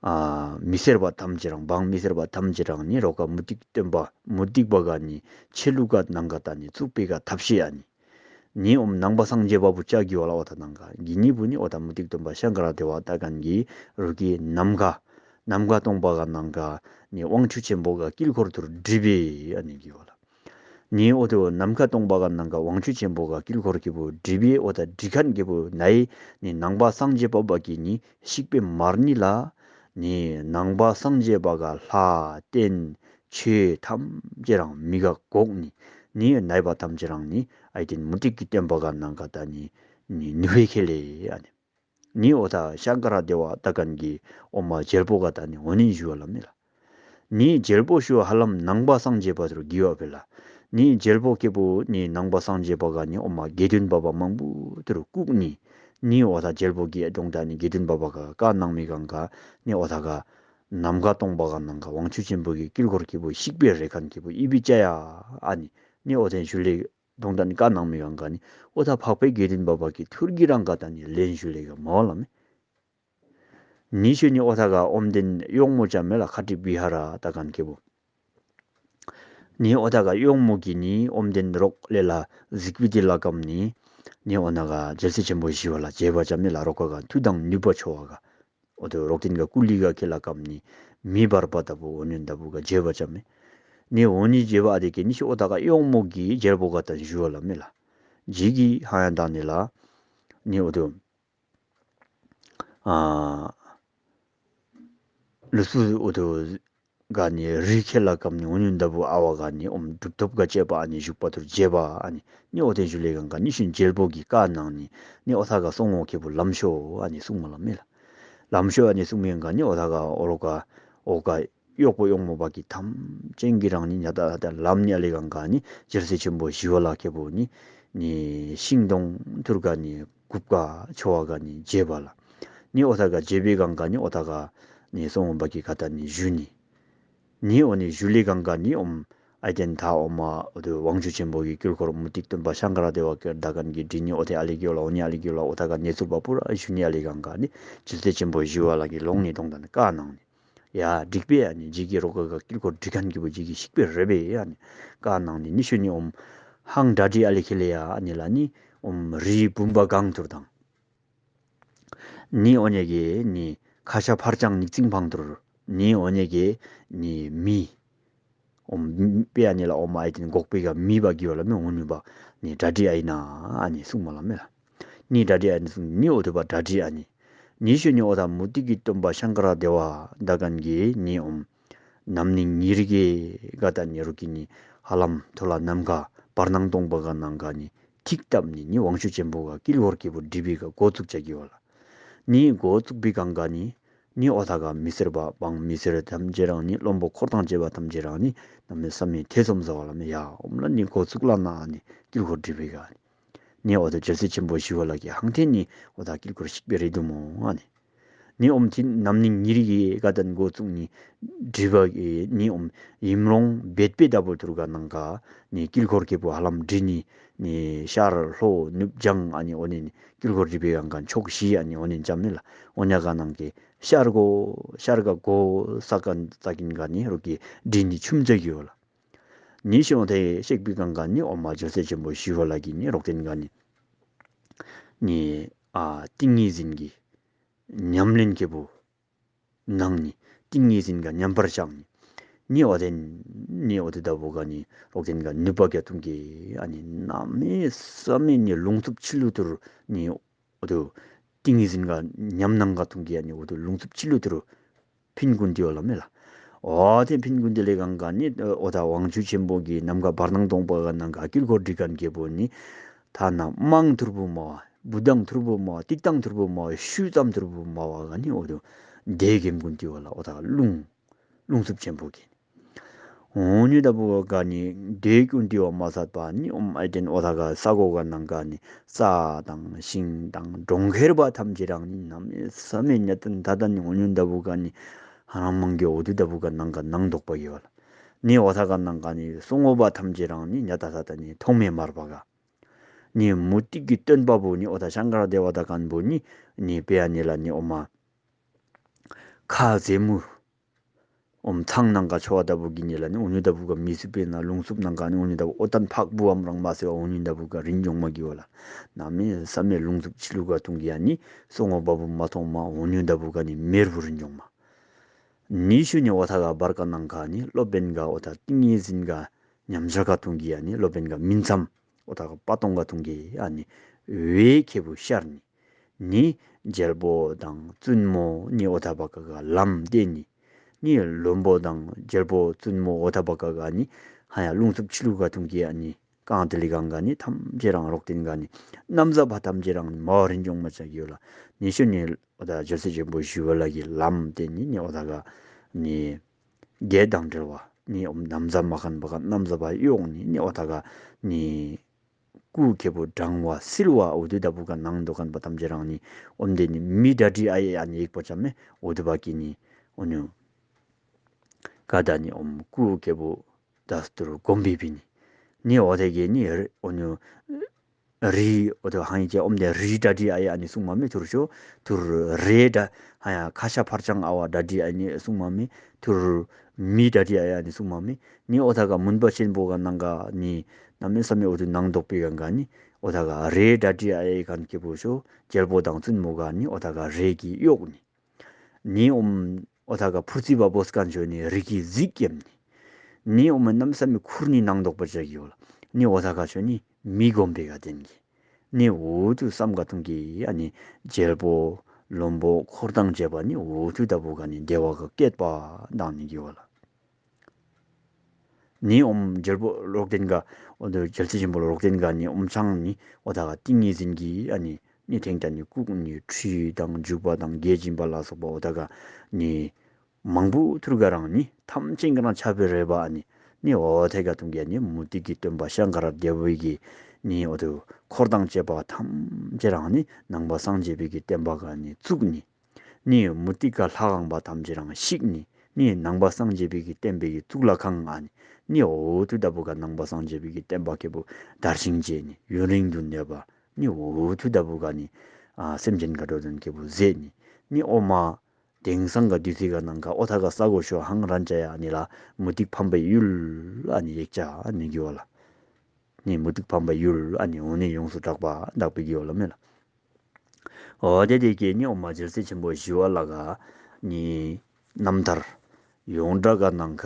ཨ་མི་སེར་བ་ཐམས་ཅད་རང་འབངས་མི་སེར་བ་ཐམས་ཅད་རང་ནི་རོ་ཀ་མུ་ཏིག་སྟོན་པ་མུ་ཏིག་པ་ག་ནི་ཆེ་ལུགས་ག་ནང་ག་ད་ནི་བཙུགས་པའི་ག་ཐབས་ཤེས་ཨ་ནི། ནི་ཨོམ་ནང་པ་སངས་རྒྱས་པ་བུ་ཅག་གི་བ་ལ་ཨོ་ཐ་ནང་ག་གི་ནི་བུ་ནི་ཨོ་ཐ་མུ་ཏིག་སྟོན་པ་ཤང་ཀ་ར་དེ་བ་ད་གན་གི་རུ་ཀི་ནམ་མཁའ་ནམ་མཁའ་སྟོང་པ་ག་ནང་ག་ནི་དབང་ཕྱུག་ཆེན་པོ་ག་དཀྱིལ་འཁོར་ཐུར་སྒྲིབ་པའི་ཨ་ནི་གི་བ་ལ། ནི་ཨོ་ཐོ་ནམ་མཁའ་སྟོང་པ་ག་ནང་ག་དབང་ཕྱུག་ཆེན་པོ་ག་དཀྱིལ་འཁོར་གི་བུ་སྒྲིབ་པའི་ཨོ་ཐ་སྒྲིབ་མཁན་གི་བུ་ནའི་ནི་ནང་པ་སངས་རྒྱས་པ་བ་གི་ནི་ཤིག་པའི་མར་ནི་ལ་ནི་ནང་པ་སངས་རྒྱས་པ་ག་ལྷ་རྟེན་ཆོས་ཐམས་ཅད་རང་མི་ག་གོག་ནི་ནི་ནའི་བ་ཐམས་ཅད་རང་ནི་ཨའི་ཏིན་མུ་ཏིག་གི་སྟོན་པ་ག་ནང་ག་ད་ནི་ནི་ནུ་ཧེ་ཁེ་ལེ་ཨ་ནི། ནི་ཨོ་ཐ་ཤང་ཀ་ར་དེ་བ་ད་གན་གི་ཨོ་མ་རྒྱལ་པོ་ག་ད་ནི་འོ་ནི་ཞུ་བ་ལ་མི་ལ། ནི་རྒྱལ་པོ་ཞུ་ཧ་ལམ་ནང་པ་སངས་རྒྱས་པ་ཐུར་གི་བ་བེ་ལ། ནི་རྒྱལ་པོ་སྐྱེ་བོ་ནི་ནང་པ་སངས་རྒྱས་པ་ག་ནི་ཨོ་མ་དགེ་འདུན་པ་བ་མང་པོ་ཐུར་བཀུག་ནི། ནི་ཨོ་ཐ་རྒྱལ་པོ་གི་ཨ་དོང་ད་ནི་དགེ་འདུན་པ་བ་ག་བཀའ་གནང་མི་གང་ག་ནི་ཨོ་ཐ་ག་ནམ་མཁའ་སྟོང་པ་ག་ནང་ག་དབང་ཕྱུག་ཆེན་པོ་གི་དཀྱིལ་འཁོར་སྐྱེ་བོ་ཤིག་པའི་རེ་ཁན་སྐྱེ་བོ་ཨི་བི་ཅ་ཡ་ཨ་ནི་ནི་ཨོ་ཐེན་ཞུ་ལེ། གདོང་ད་ནི་བཀའ་གནང་མི་གང་ག་ནི་ཨོ་ཐ་འཕགས་པའི་དགེ་འདུན་པ་བ་གི་ཐུར་གི་རང་ག་ད་ནི་ལེན་ཞུ་ལེ་ག་མ་བ་ལ་མི། ནི་ཤུ་ནི་ཨོ་ཐ་ག་ཨོམ་དེན་གཡོག་མོ་ཅ་མེ་ལ་ཁ་ཏི་བི་ཧ་ར་ད་གན་ཁེ་བུ། ནི་ཨོ་ཐ་ག་གཡོག་མོ་གི་ནི་ཨོམ་དེན་རོག་ལེ་ལ་གཟིགས་པི་དི་ལ་ཀམ་ནི། ནི་ཨོ་ན་ག་རྒྱལ་སྲས་ཆེན་པོ་ཞི་བ་ལ་བྱེ་བ་ཅ་མེ་ལ་རོ་ཀ་ག་མཐུ་དང་ནུས་པ་ཆོ་བ་ག་ཨོ་ཐོ་རོག་ཏིན་ག་ཀུ་ལི་ག་ཁེ་ལ་ཀམ་ནི་མི་བར་པ་ད་བུ་ཨོ་ནི་ད་བུ་ག་བྱེ་བ་ཅ་མེ། ནི་འོ་ནི་རྗེ་བ་དེ་གི་ནི་ཤོ་ཨོ་ད་ག་གཡོག་མོ་གི་རྒྱལ་པོ་ག་ད་ཞུ་བ་ལ་མེ་ལ། ཇི་གི་ཧ་ཡང་དང་ནི་ལ། ནི་འོ་དུ། ཨ། ལུ་སུ་འོ་དུ། ག་ནི་རི་ཁེ་ལ་ཀམ་ནི་འོ་ནི་འདབ་བུ་ཨ་བ་ག་ནི་ཨོམ་གྲུབ་ཐོབ་ག་བཅས་པ་ཨ་ནི་བཞུགས་པ་དུར་རྒྱས་པ་ཨ་ནི་ནི་འོ་དེ་ཞུ་ལེ་གང་ག་ནི་ཤུན་རྒྱལ་པོ་གི་བཀའ་གནང་ནི་ནི་འོ་ད་ག་སོང་འོ་ཁེ་བུ་ལམ་ཤོ་ཨ་ནི་གསུང་མ་ལ་མེ་ལ། ལམ་ཤོ་ཨ་ནི་གསུང་མེ་གང་ག་ནི་འོ་ད་ག་འོ་རོ་ག་འོ་ག་གཡོག་པོ་གཡོག་མོ་བ་གི་ཐམས་ཅན་གྱི་རང་ནི་ཉ་ད་ད་ལམ་ནི་ཨ་ལེ་གང་ག་ནི་རྒྱལ་སྲས་ཆེན་པོ་ཞི་བ་ལྷ་ཁེ་བུ་ནི་ནི་ཤིང་སྡོང་ཐུར་ག་ནི་གུབ་ཀ་ཆོ་བ་ག་ནི་རྒྱས་པ་ལ། ནི་འོ་ད་ག་རྒྱས་པའི་གང་ག་ནི་འོ་ད་ག་ནི་སོང་འོ་བ་གི་ག་ད་ནི་ཞུ་ནི། ནི་འོ་ནི་ཞུ་ལེ་གང་ག་ནི་ཨོམ་ཨའི་ཏེན་ཐ་ཨོ་མ་འོ་དུ་དབང་ཕྱུག་ཆེན་པོ་གི་དཀྱིལ་འཁོར་མུ་ཏིག་སྟོན་པ་ཤང་ཀ་ར་དེ་བ་ཀེར་ད་གན་གི་འདྲི་ནི་འོ་དེ་ཨ་ལེ་གི་ལ་འོ་ནི་ཨ་ལེ་གི་ལ་འོ་ད་ག་ནེ་ཚུར་བ་པུ་ར་ཞུ་ནི་ཨ་ལེ་གང་ག་ནི་ཇི་སྟེ་ཆེན་པོ་ཞི་བ་ལྷ་གི་ལོང་ནི་གཏོང་ད་ནི་བཀའ་གནང་ནི། ཡ་འགྲིག་པས་ཨ་ནི་ཇི་གི་རོ་ག་ག་དཀྱིལ་འཁོར་འདྲི་གན་གི་བུ་ཇི་གི་ཤིག་པས་རེ་བས་ཨ་ནི་བཀའ་གནང་ནི་ནི་ཤུ་ནི་ཨོམ་ཧང་དྲ་དྲི་ཨ་ལེ་ཁེ་ལེ་ཡ་ཨ་ནི་ལ་ནི་ཨོམ་རི་བུམ་པ་གང་ཐུར་དང་། ནི་འོ་ནི་གི་ནི་ཁ་ཤ་ཕར་ཅང་ཉིག་ཙིང་ཕང་ཐུར། ནི་འོ་ནི་གི་ནི་མི། ཨོམ་པེ་ཨ་ནི་ལ་ཨོམ་ཨའི་ཏེན་འགོག་པེ་ག་མི་བ་གི་བ་ལ་མི་འོ་ནི་བ་ནི་དྲ་དྲི་ཨའི་ན་ཨ་ནི་གསུང་མ་ལ་མེ་ལ། ནི་དྲ་དྲི་ཨ་ནི་གསུང་ནི་འོ་དུ་བ་དྲ་དྲི་ཨ་ནི། ནི་ཤུ་ནི་འོ་ད་མུ་ཏིག་གི་སྟོན་པ་ཤང་ཀ་ར་དེ་བ་ད་གན་གི་ནི་ཨོམ། ནམ་ནིང་ཉི་རི་གེ་ག་ད་ནི་རུ་ཀི་ནི་ཧ་ལམ་ཐོ་ལ་ནམ་ག་བར་སྣང་སྟོང་པ་ག་ནང་ག་ནི་ཐིག་བཏབ་ནི་ནི་དབང་ཕྱུག་ཆེན་པོ་ག་དཀྱིལ་འཁོར་གི་བུ་འདྲི་བི་ག་འགོ་བཙུགས་བྱ་གི་བ་ལ། ནི་འགོ་བཙུགས་པི་གང་ག་ནི་ནི་འོ་ད་ག་མི་སེར་བ་བང་མི་སེར་ཐམས་ཅད་རང་ནི་བློན་པོ་འཁོར་དང་བཅས་པ་ཐམས་ཅད་རང་ནི་ནམ་མི་ས་མི་ཐེ་ཚོམ་ཟ་བ་ལ་མི་ཡ་ཨོམ་ལ་ནི་འགོ་བཙུགས་ལ་ན་ནི་དཀྱིལ་འཁོར་འདྲི་བི་ག་ནི། ནི་འོ་དོ་རྒྱལ་སྲས་ཆེན་པོ་ཞི་བ་ལྷ་གི་ཧང་ཐེན་ནི་འོ་ད་དཀྱིལ་འཁོར་ཞིག་པའི་རེད་འདུག་མོ་ཨ་ནི། ནི་ཨོམ་ཐིན་ནམ་ནིང་ཉི་རི་གི་ཀ་ཏན་འགོ་བཙུགས་ནི་འདྲི་བ་གི་ནི་ཨོམ་ཡིམ་རོང་བེད་པེ་ད་བོ་ཐུར་ག་ནང་ག་ནི་དཀྱིལ་འཁོར་གི་བུ་ཧ་ལམ་འདྲི་ནི་ནི་ཤར་ལྷོ་ནུབ་བྱང་ཨ་ནི་འོ་ནི་ནི་དཀྱིལ་འཁོར་འདྲི་བའི་གང་ག་ཕྱོགས་བཞི་ཨ་ནི་འོ་ནི་འཇམ་ནི་ལ་འོ་ཉ་ག་ནང་གི་ཤར་གོ་ཤར་ག་གོ་ས་ག་ས་གིན་ག་ནི་རུ་གི་འདྲི་ནི་ཆུམ་ཙེ་གི་ཡོད་ལ། ནི་ཤོང་ཐེ་ཤེག་པི་གང་ག་ནི་ཨོ་མ་ཇོ་སེ་ཆེན་པོ་ཞི་བ་ལྷ་གི་ནི་རོག་ཏེན་ག་ནི་ནི་ཨ་ཏིང་ངེ་འཛིན་གི་ཉམས་ལེན་གི་བུ་ནང་ནི་ཏིང་ངེ་འཛིན་ག་ཉམས་པར་བཞག་ནི་ནི་ཨོ་ཏེན་ནི་ཨོ་ཏེ་ད་བུ་ག་ནི་རོག་ཏེན་ག་ནུས་པ་ག་ཐུང་གི་ཨ་ནི་ན་མེ་ས་མེ་ནི་ལུང་ཚུབ་ཆི་ལུ་ཐུར་ནི་ཨོ་ཏེ་ཏིང་ངེ་འཛིན་ག་ཉམས་ནང་ག་ཐུང་གི་ཨ་ནི་ཨོ་ཏེ་ལུང་ཚུབ་ཆི་ལུ་ཐུར། ཕིན་ཀུན་ཏི་ཡོ་ལ་མེ་ལ། འོ་དེ་ཕིན་ཀུན་ཏི་ལེ་གང་ག་ནི་འོ་ད་དབང་ཕྱུག་ཆེན་པོ་གི་ནམ་མཁའ་བར་སྣང་སྟོང་པ་ག་ནང་ག་དཀྱིལ་འཁོར་འདྲི་གན་གེ་བོ་ནི། ཐ་ན་མང་ཐུར་བུ་མ་བ་བུ་དང་ཐུར་བུ་མ་བ་ཏིག་དང་ཐུར་བུ་མ་བ་ཤུ་ཙམ་ཐུར་བུ་མ་བ་ག་ནི་འོ་དུ་དེ་གེམ་ཀུན་ཏི་ཡོ་ལ་འོ་ད་རླུང་རླུང་འཚུབ་ཆེན་པོ་གི། འོ་ཉུ་ད་བུ་ག་ནི་དེ་ཀུན་ཏི་ཡོ་མ་སད་པ་ནི་ཨོམ་ཨའི་ཏེན་འོ་ད་ག་ས་གོ་ག་ནང་ག་ནི། རྩྭ་དང་ཤིང་དང་གྲོང་ཁྱེར་པ་ཐམས་ཅད་རང་ནི་ནམ་ས་མེ་ཉ་ཏན་ད་ད་ནི་འོ་ཉུ་ད་བུ་ག་ནི་ཧ་རང་མང་གི་འོ་དུ་ད་བུ་ག་ནང་ག་ནང་དོག་པ་ཡོད་ལ། ནི་འོ་ད་ག་ནང་ག་ནི་སོང་འོ་པ་ཐམས་ཅད་རང་ནི་ཉ་ད་ད་ད་ནི་ཐོང་མེ་མར་པ་ག་ནི་མུ་ཏིག་གི་སྟོན་པ་བུ་ནི་འོ་ད་ཤང་ཀ་ར་དེ་བ་ད་གན་བུ་ནི་ནི་པེ་ཨ་ནི་ལ་ནི་འོ་མ་ཁ་ཟེ་མུ། ཨོམ་ཚང་ནང་ག་ཆོ་བ་ད་བུ་གི་ནི་ལ་ནི་འོ་ཉུ་ད་བུ་ག་མི་སུ་པེ་ན་ལུང་སུབ་ནང་ག་ནི་འོ་ཉུ་ད་བུ་ཨོ་ཏན་ཕག་བུ་ཨམ་རང་མ་སེ་བ་འོ་ཉུ་ད་བུ་ག་རིན་ཇོང་མ་གི་བ་ལ། ན་མེ་ས་མེ་ལུང་སུབ་ཆི་ལུ་ག་ཐུང་གི་ཡ་ནི་སོང་འོ་པ་བུ་མ་ཐོང་མ་འོ་ཉུ་ད་བུ་ག་ནི་མེར་བུ་རིན་ཇོང་མ། ནི་ཤུ་ནི་འོ་ད་ག་བར་ག་ནང་ག་ནི་སློབ་དཔོན་ག་འོ་ད་ཏིང་ངེ་འཛིན་ག་ཉམས་ཆག་ག་ཐུང་གི་ཡ་ནི་སློབ་དཔོན་ག་མིན་ཙམ། འོ་ད་ག་པ་ཏོང་ག་ཐུང་གི་ཨ་ནི་འོའི་ཁེ་བུ་ཤར་ནི། ནི་རྒྱལ་པོ་དང་བཙུན་མོ་ནི་འོ་ད་བ་ག་ག་ལམ་བསྟན་ནི། ནི་བློན་པོ་དང་རྒྱལ་པོ་བཙུན་མོ་འོ་ད་བ་ག་ག་ནི་ཧ་ཡ་རླུང་འཚུབ་ཆི་ལུ་ག་ཐུང་གི་ཨ་ནི་རྐང་དེ་ལི་གང་ག་ནི་ཐམས་ཅད་རང་རོག་དེན་ག་ནི་ནམ་ཟ་བ་ཐམས་ཅད་རང་ནི་མ་བ་རིན་འབྱུང་མ་ཆག་ཡོད་ལ། ནི་ཤུ་ནི་འོ་ད་རྒྱལ་སྲས་ཆེན་པོ་ཞི་བ་ལྷ་གི་ལམ་བསྟན་ནི་ནི་འོ་ད་ག་ནི། བརྒྱད་དང་འབྲེལ་བ་ནི་ཨོམ་ནམ་ཟ་མ་ཁན་པ་ག་ནམ་ཟ་བ་གཡོག་ནི་ནི་འོ་ད་ག་ནི་སྐུ་ཁེ་པོ་འབྲང་བ་སིལ་བ་འོ་དུ་ད་བུ་ག་ནང་དུ་ཁན་པ་ཐམས་ཅད་རང་ནི་ཨོམ་དེ་ནི་མི་ད་དྲི་ཨ་ཡེ་ཨ་ནི་ཡིག་པོ་ཅམ་མེ་འོ་དུ་བ་ཀི་ནི་འོ་ནུ་ག་ད་ནི་ཨོམ་སྐུ་ཁེ་པོ་ད་སྟུར་གོམ་བི་བི་ནི་ནི་འོ་དེ་གི་ནི་འོ་ནུ། རི་འོ་དེ་ཧང་ཡི་ཅེ་ཨོམ་དེ་རི་དྲ་དྲི་ཨ་ཡ་ཨ་ནི་གསུང་མ་མེ་ཐུར་ཤོ་ཐུར་རེ་དྲ་ཧ་ཡ་ཁ་ཤ་ཕར་ཅང་ཨ་བ་དྲ་དྲི་ཨ་ནི་གསུང་མ་མེ་ཐུར་མི་དྲ་དྲི་ཨ་ཡ་ཨ་ནི་གསུང་མ་མེ་ནི་འོ་ད་ག་མུན་པ་ཆེན་པོ་ག་ནང་ག་ནི་ན་མེ་ས་མེ་འོ་དེ་ནང་དོག་པི་ག་ག་ནི་འོ་ད་ག་རེ་དྲ་དྲི་ཨ་ཡ་ཁན་ཁེ་པོ་ཤོ་རྒྱལ་པོ་དང་བཙུན་མོ་ག་ནི་འོ་ད་ག་རེ་གི་གཡོག་ནི། ནི་ཨོམ་འོ་ད་ག་ཕུར་ཙི་བ་བོ་སྐན་ཤོ་ནི་རི་གི་གཟིག་ཀེམ་ནི། ནི་འོ་མ་གནམ་ས་མི་ཁུར་ནི་ནང་འདོགས་པ་ཅག་ཡོད་ལ། ནི་འོ་ད་ག་ཆོ་ནི་མི་སྒོམ་པའི་ག་དེན་གི། ནི་འུ་ཐུ་བསམ་ག་ཐུང་གི་ཨ་ནི་རྒྱལ་པོ་བློན་པོ་འཁོར་དང་བཅས་པ་ནི་འུ་ཐུ་ད་བུ་ག་ནི་བདེ་བ་ག་སྐྱེད་པ་དང་ནི་གི་བ་ལ། ནི་ཨོམ་རྒྱལ་པོ་རོག་དེན་ག་འོ་དུ་རྒྱལ་སྲས་ཆེན་པོ་རོག་དེན་ག་ནི་ཨོམ་ཆང་ནི་འོ་ད་ག་ཏིང་ངེ་འཛིན་གི་ཨ་ནི་ནི་ཐེང་ད་ནི་ལྐུགས་ནི་ཁྲུས་དང་བྱུག་པ་དང་དགེ་སྦྱིན་པ་ལ་སོགས་པ་འོ་ད་ག་ནི། མང་པོ་ཐུར་ག་རང་ནི་ཐམས་ཅད་ཀྱི་རང་ཆ་བའི་རེ་བ་ནི་ནི་འོ་ཐེ་ག་ཐུང་གི་ནི་མུ་ཏིག་གི་སྟོན་པ་ཤང་ཀ་ར་རྒྱལ་པོའི་གི་ནི་འོ་དུ་འཁོར་དང་བཅས་པ་ཐམས་ཅད་རང་ནི་ནང་པ་སངས་རྒྱས་པའི་གི་བསྟན་པ་ག་ནི་བཙུགས་ནི་ནི་མུ་ཏིག་ག་ལྷ་ཁང་པ་ཐམས་ཅད་རང་བཤིག་ནི་ནི་ནང་པ་སངས་རྒྱས་པའི་གི་བསྟན་པའི་གི་གཙུག་ལག་ཁང་ཨ་ནི་ནི་འོ་དུ་ད་བུ་ག་ནང་པ་སངས་རྒྱས་པའི་གི་བསྟན་པ་ཁེ་པོ་དར་ཞིང་རྒྱས་ནི་ཡུན་རིང་དུ་གནས་པ་ནི་འོ་དུ་ད་བུ་ག་ནི་ཨ་སེམས་ཅན་ག་འགྲོ་དོན་ཁེ་པོ་མཛད་ནི་ནི་འོ་མ། དེང་སང་ག་དུས་ཚིགས་ག་ནང་ག་ཨོ་ཐ་ག་ས་གོ་ཤོ་ཧང་རན་ཅ་ཡ་ནི་ལ་མུ་ཏིག་ཕམ་པའི་ཡུལ་ཨ་ནི་ཡེག་ཅ་ཨ་ནི་གི་བ་ལ། ནི་མུ་ཏིག་ཕམ་པའི་ཡུལ་ཨ་ནི་འོ་ནི་ཡོངས་སུ་གྲགས་པ་དག་པའི་གི་བ་ལ་མེ་ལ། ཨོ་དེ་དེ་གི་ནི་ཨོ་མ་རྒྱལ་སྲས་ཆེན་པོ་ཞི་བ་ལྷ་ག་ནི་རྣམ་ཐར་ཡོངས་གྲགས་ག་ནང་ག་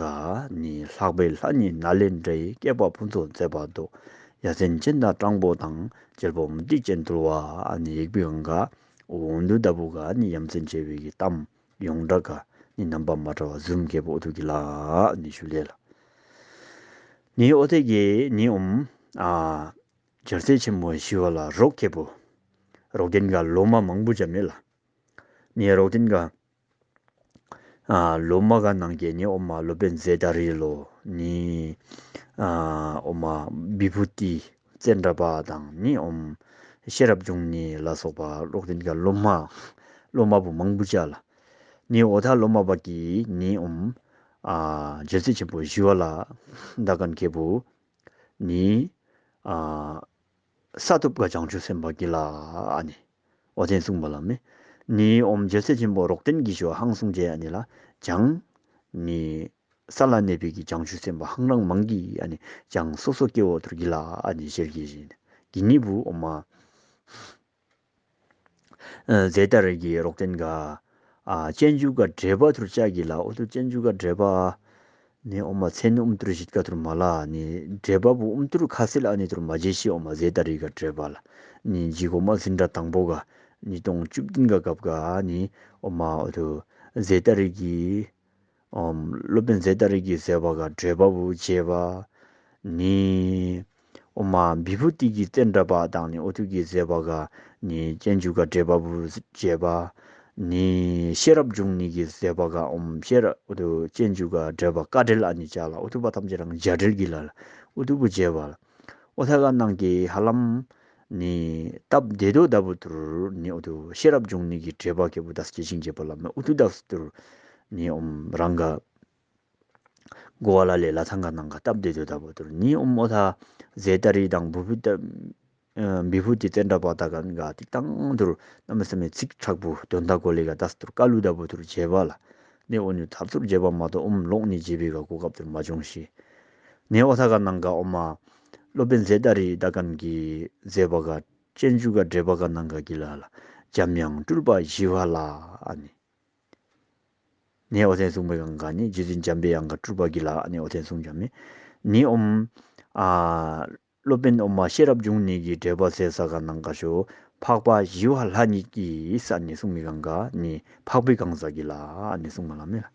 ནི་ལྷག་པའི་ལྷ་ཉིད་ནཱ་ལེནྡྲའི་བསྐལ་པ་ཕུན་ཚོགས་མཛད་པ་མདོ། ཡ་མཚན་ཅན་དང་སྤྲང་པོ་དང་རྒྱལ་པོ་མུ་ཏིག་ཅན་དུལ་བ་ཨ་ནི་ཡེག་པའི་གང་ག་འོ་འདུ་ལྟ་བུ་ག་ནི་ཡ་མཚན་ཆེ་བའི་གི་གཏམ་ཡོངས་གྲགས་ག་ནི་རྣམ་པ་མ་འདྲ་བ་བཟུམ་ཁེ་པོ་འོ་ཐུག་གི་ལ་ནི་ཞུ་ལེ་ལ། ནི་ཨོ་ཐེ་གི་ནི་ཨོམ་ཨ་རྒྱལ་སྲས་ཆེན་པོ་ཞི་བ་ལྷ་རོག་ཁེ་པོ་རོག་དེན་ག་ལོ་མ་མང་པོ་ཅ་མེ་ལ། ནི་རོག་དེན་ག་ཨ་ལོ་མ་ག་ནང་གི་ནི་ཨོ་མ་སློབ་དཔོན་ཛེ་ཏ་རི་ལོ་ནི་ཨ་ཨོ་མ་བི་བྷུ་ཏི་ཙནྡྲ་པ་དང་ནི་ཨོམ་ཤེས་རབ་འབྱུང་གནས་ལ་སོགས་པ་རོག་དེན་ག་སློབ་མ་སློབ་མ་བུ་མང་པོ་ཅ་ལ། ནི་ཨོ་ཐ་སློབ་མ་པ་གི་ནི་ཨོམ་ཨ་རྒྱལ་སྲས་ཆེན་པོ་ཞི་བ་ལྷ་ད་གན་ཁེ་པོ་ནི་ཨ་ས་ཐོབ་ག་བྱང་ཆུབ་སེམས་དཔའ་གི་ལ་ཨ་ནི་ཨོ་ཐེན་གསུངས་པ་ལ་མེ། ནི་ཨོམ་རྒྱལ་སྲས་ཆེན་པོ་རོག་དེན་གི་ཤོ་ཧང་གསུངས་རྗེ་ཨ་ནི་ལ་བྱང་ནི་ས་ལ་གནས་པའི་གི་བྱང་ཆུབ་སེམས་དཔའ་ཧང་རང་མང་གི་ཨ་ནི་བྱང་སོ་སོ་སྐྱེ་བོ་ཐུར་གི་ལ་ཨ་ནི་ཞེར་གི་བཞིན་གི་ནི་བུ་ཨོ་མ། ཨ་ཛེ་ཏ་རི་གི་རོག་དེན་ག་ཨ་སྤྱན་འཇུག་ག་འགྲེལ་པ་ཐུར་ལྕག་གི་ལ་ཨོ་ཐུ་སྤྱན་འཇུག་ག་འགྲེལ་པ་ནི་ཨོ་མ་མཚན་ཨུམ་ཐུར་ཞིག་ག་ཐུར་མ་ལ་ནི་འགྲེལ་པ་བུ་ཨུམ་ཐུར་ཁ་སིལ་ཨ་ནི་ཐུར་མ་བརྗེད་ཤི་ཨོ་མ་ཛེ་ཏ་རི་ག་འགྲེལ་པ་ལ་ནི་ཇི་གོ་མ་ཟིན་དྲ་དང་པོ་ག་ཉིས་སྟོང་བཅུ་བདུན་ག་སྐབས་ག་ནི་ཨོ་མ་ཨོ་ཐུ་ཛེ་ཏ་རི་གི་ཨོམ་སློབ་དཔོན་ཛེ་ཏ་རི་གི་མཛད་པ་ག་འགྲེལ་པ་བུ་བྱས་པ། ནི། ཨོ་མ་བི་བྷུ་ཏི་གི་ཙནྡྲ་པ་དང་ནི་ཨོ་ཐུ་གི་མཛད་པ་ག་ནི་སྤྱན་འཇུག་ག་འགྲེལ་པ་བུ་བྱས་པ། ནི། ཤེས་རབ་འབྱུང་གནས་ཀྱི་མཛད་པ་ག་ཨོམ་ཤེས་རབ་ཨོ་ཐུ་སྤྱན་འཇུག་ག་འགྲེལ་པ་དཀའ་འགྲེལ་ཨ་ནི་ཅ་ལ་ཨོ་ཐུ་པ་ཐམས་ཅད་རང་རྒྱ་འགྲེལ་གི་ལ་ལ་ཨོ་ཐུ་བུ་བྱས་པ་ལ། ཨོ་ཐ་ག་ནང་གི་ཧ་ལམ་ནི་སྟབས་བདེ་དོ་ལྟ་བུ་ཐུར་ནི་ཨོ་ཐུ་ཤེས་རབ་འབྱུང་གནས་ཀྱི་འགྲེལ་པ་ཁེ་པོ་དག་སྐྱེ་ཞིང་བྱེད་པ་ལ་མེ་ཨོ་ཐུ་དག་ཐུར་ནི་ཨོམ་རང་ག་གོ་བ་ལ་ལས་ལ་ཐང་ག་ནང་ག་སྟབས་བདེ་དོ་ལྟ་བུ་ཐུར་ནི་ཨོམ་ཨོ་ཐ་ཛེ་ཏ་རི་དང་བུ་བུ་ཏ་བི་བྷུ་ཏི་ཙནྡྲ་པ་ད་ག་ནང་ག་ཏིག་ཏང་ཐུར་གནམ་མེད་ས་མེད་ཚིག་དྲག་པོ་དོན་དག་གོ་ལེ་ག་དག་ཐུར་ཀ་ལུ་ལྟ་བུ་ཐུར་བྱས་པ་ལ་ནི་ཨོ་ནུ་ཐབ་ཚུར་བྱས་པ་མ་གཏོགས་ཨོམ་ལོག་ནི་བྱེད་པའི་ག་གོ་སྐབས་ཐུར་མ་བྱུང་ཤི། ནས་ཨོ་ཐ་ག་ནང་ག་ཨོ་མ། སློབ་དཔོན་ཛེ་ཏ་རི་ད་གན་གྱི་མཛད་པ་ག་སྤྱན་འཇུག་ག་འགྲེལ་པ་ག་ནང་ག་གི་ལ་ལ། འཇམ་དབྱངས་སྤྲུལ་པ་ཞི་བ་ལྷ་ཨ་ནི། ནས་ཨོ་ཐེན་གསུངས་པའི་གང་ག་ནི་རྗེ་བཙུན་འཇམ་པའི་དབྱངས་ག་སྤྲུལ་པ་གི་ལ་ཨ་ནི་ཨོ་ཐེན་གསུངས་འཇམ་མི། ནི་ཨོམ། ཨ། སློབ་དཔོན་ཨོ་མ་ཤེས་རབ་འབྱུང་གནས་ཀྱི་འགྲེལ་པ་ཟེར་ས་ག་ནང་ག་ཤོ། འཕགས་པ་ཞི་བ་ལྷ་ཉིད་ཀྱིས་ཨ་ནི་གསུངས་མི་གང་ག་ནི་འཕགས་པའི་གང་ཟག་གི་ལ་ཨ་ནི་གསུངས་མ་ལ་མེ་ལ།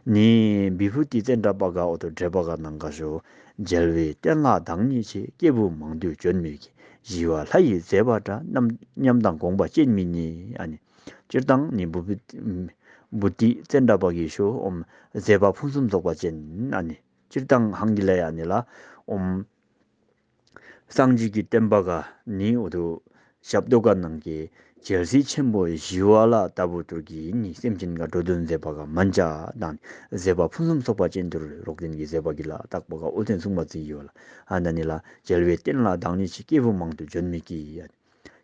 ནི་བི་བྷུ་ཏི་ཙནྡྲ་པ་ག་ཨོ་ཐོ་འགྲེལ་པ་ག་ནང་ག་ཤོ། རྒྱལ་བའི་བསྟན་ལ་བདག་ཉིད་ཆེ། སྐྱེས་བུ་མང་དུ་འབྱོན་མོད་ཀྱི། ཞི་བ་ལྷ་ཡི་མཛད་པ་འདྲ། རྣམ་ཉམས་དང་དགོངས་པ་ཅན་མི་རྙེད། ཨ་ནི། སྤྱིར་བཏང་ནི་བུ་བུ་བུ་ཏི་ཙནྡྲ་པ་གི་ཤོ་ཨོམ་མཛད་པ་ཕུན་སུམ་ཚོགས་པ་ཅན་ཨ་ནི། སྤྱིར་བཏང་ཧང་གི་ལ་ཡ་ནི་ལ་ཨོམ། སངས་རྒྱས་ཀྱི་བསྟན་པ་ག་ནི་འོ་དུ་ཞབས་ཏོག་ག་ནང་གི་རྒྱལ་སྲས་ཆེན་པོ་ཞི་བ་ལྷ་ལྟ་བུ་ཐུར་གྱི་ནི་སེམས་ཅན་ག་འགྲོ་དོན་མཛད་པ་ག་མན་ཆ་དང་མཛད་པ་ཕུན་སུམ་ཚོགས་པ་ཅན་དུར་རོག་དེན་གྱི་མཛད་པ་གི་ལ་དག་པ་ག་ཨོ་ཐེན་གསུངས་པ་ཙི་ཡོད་ལ་ཨ་ན་ནི་ལ་རྒྱལ་བའི་བསྟན་ལ་བདག་ཉིད་ཆེ། སྐྱེས་བུ་མང་དུ་འབྱོན་མི་བགྱིད།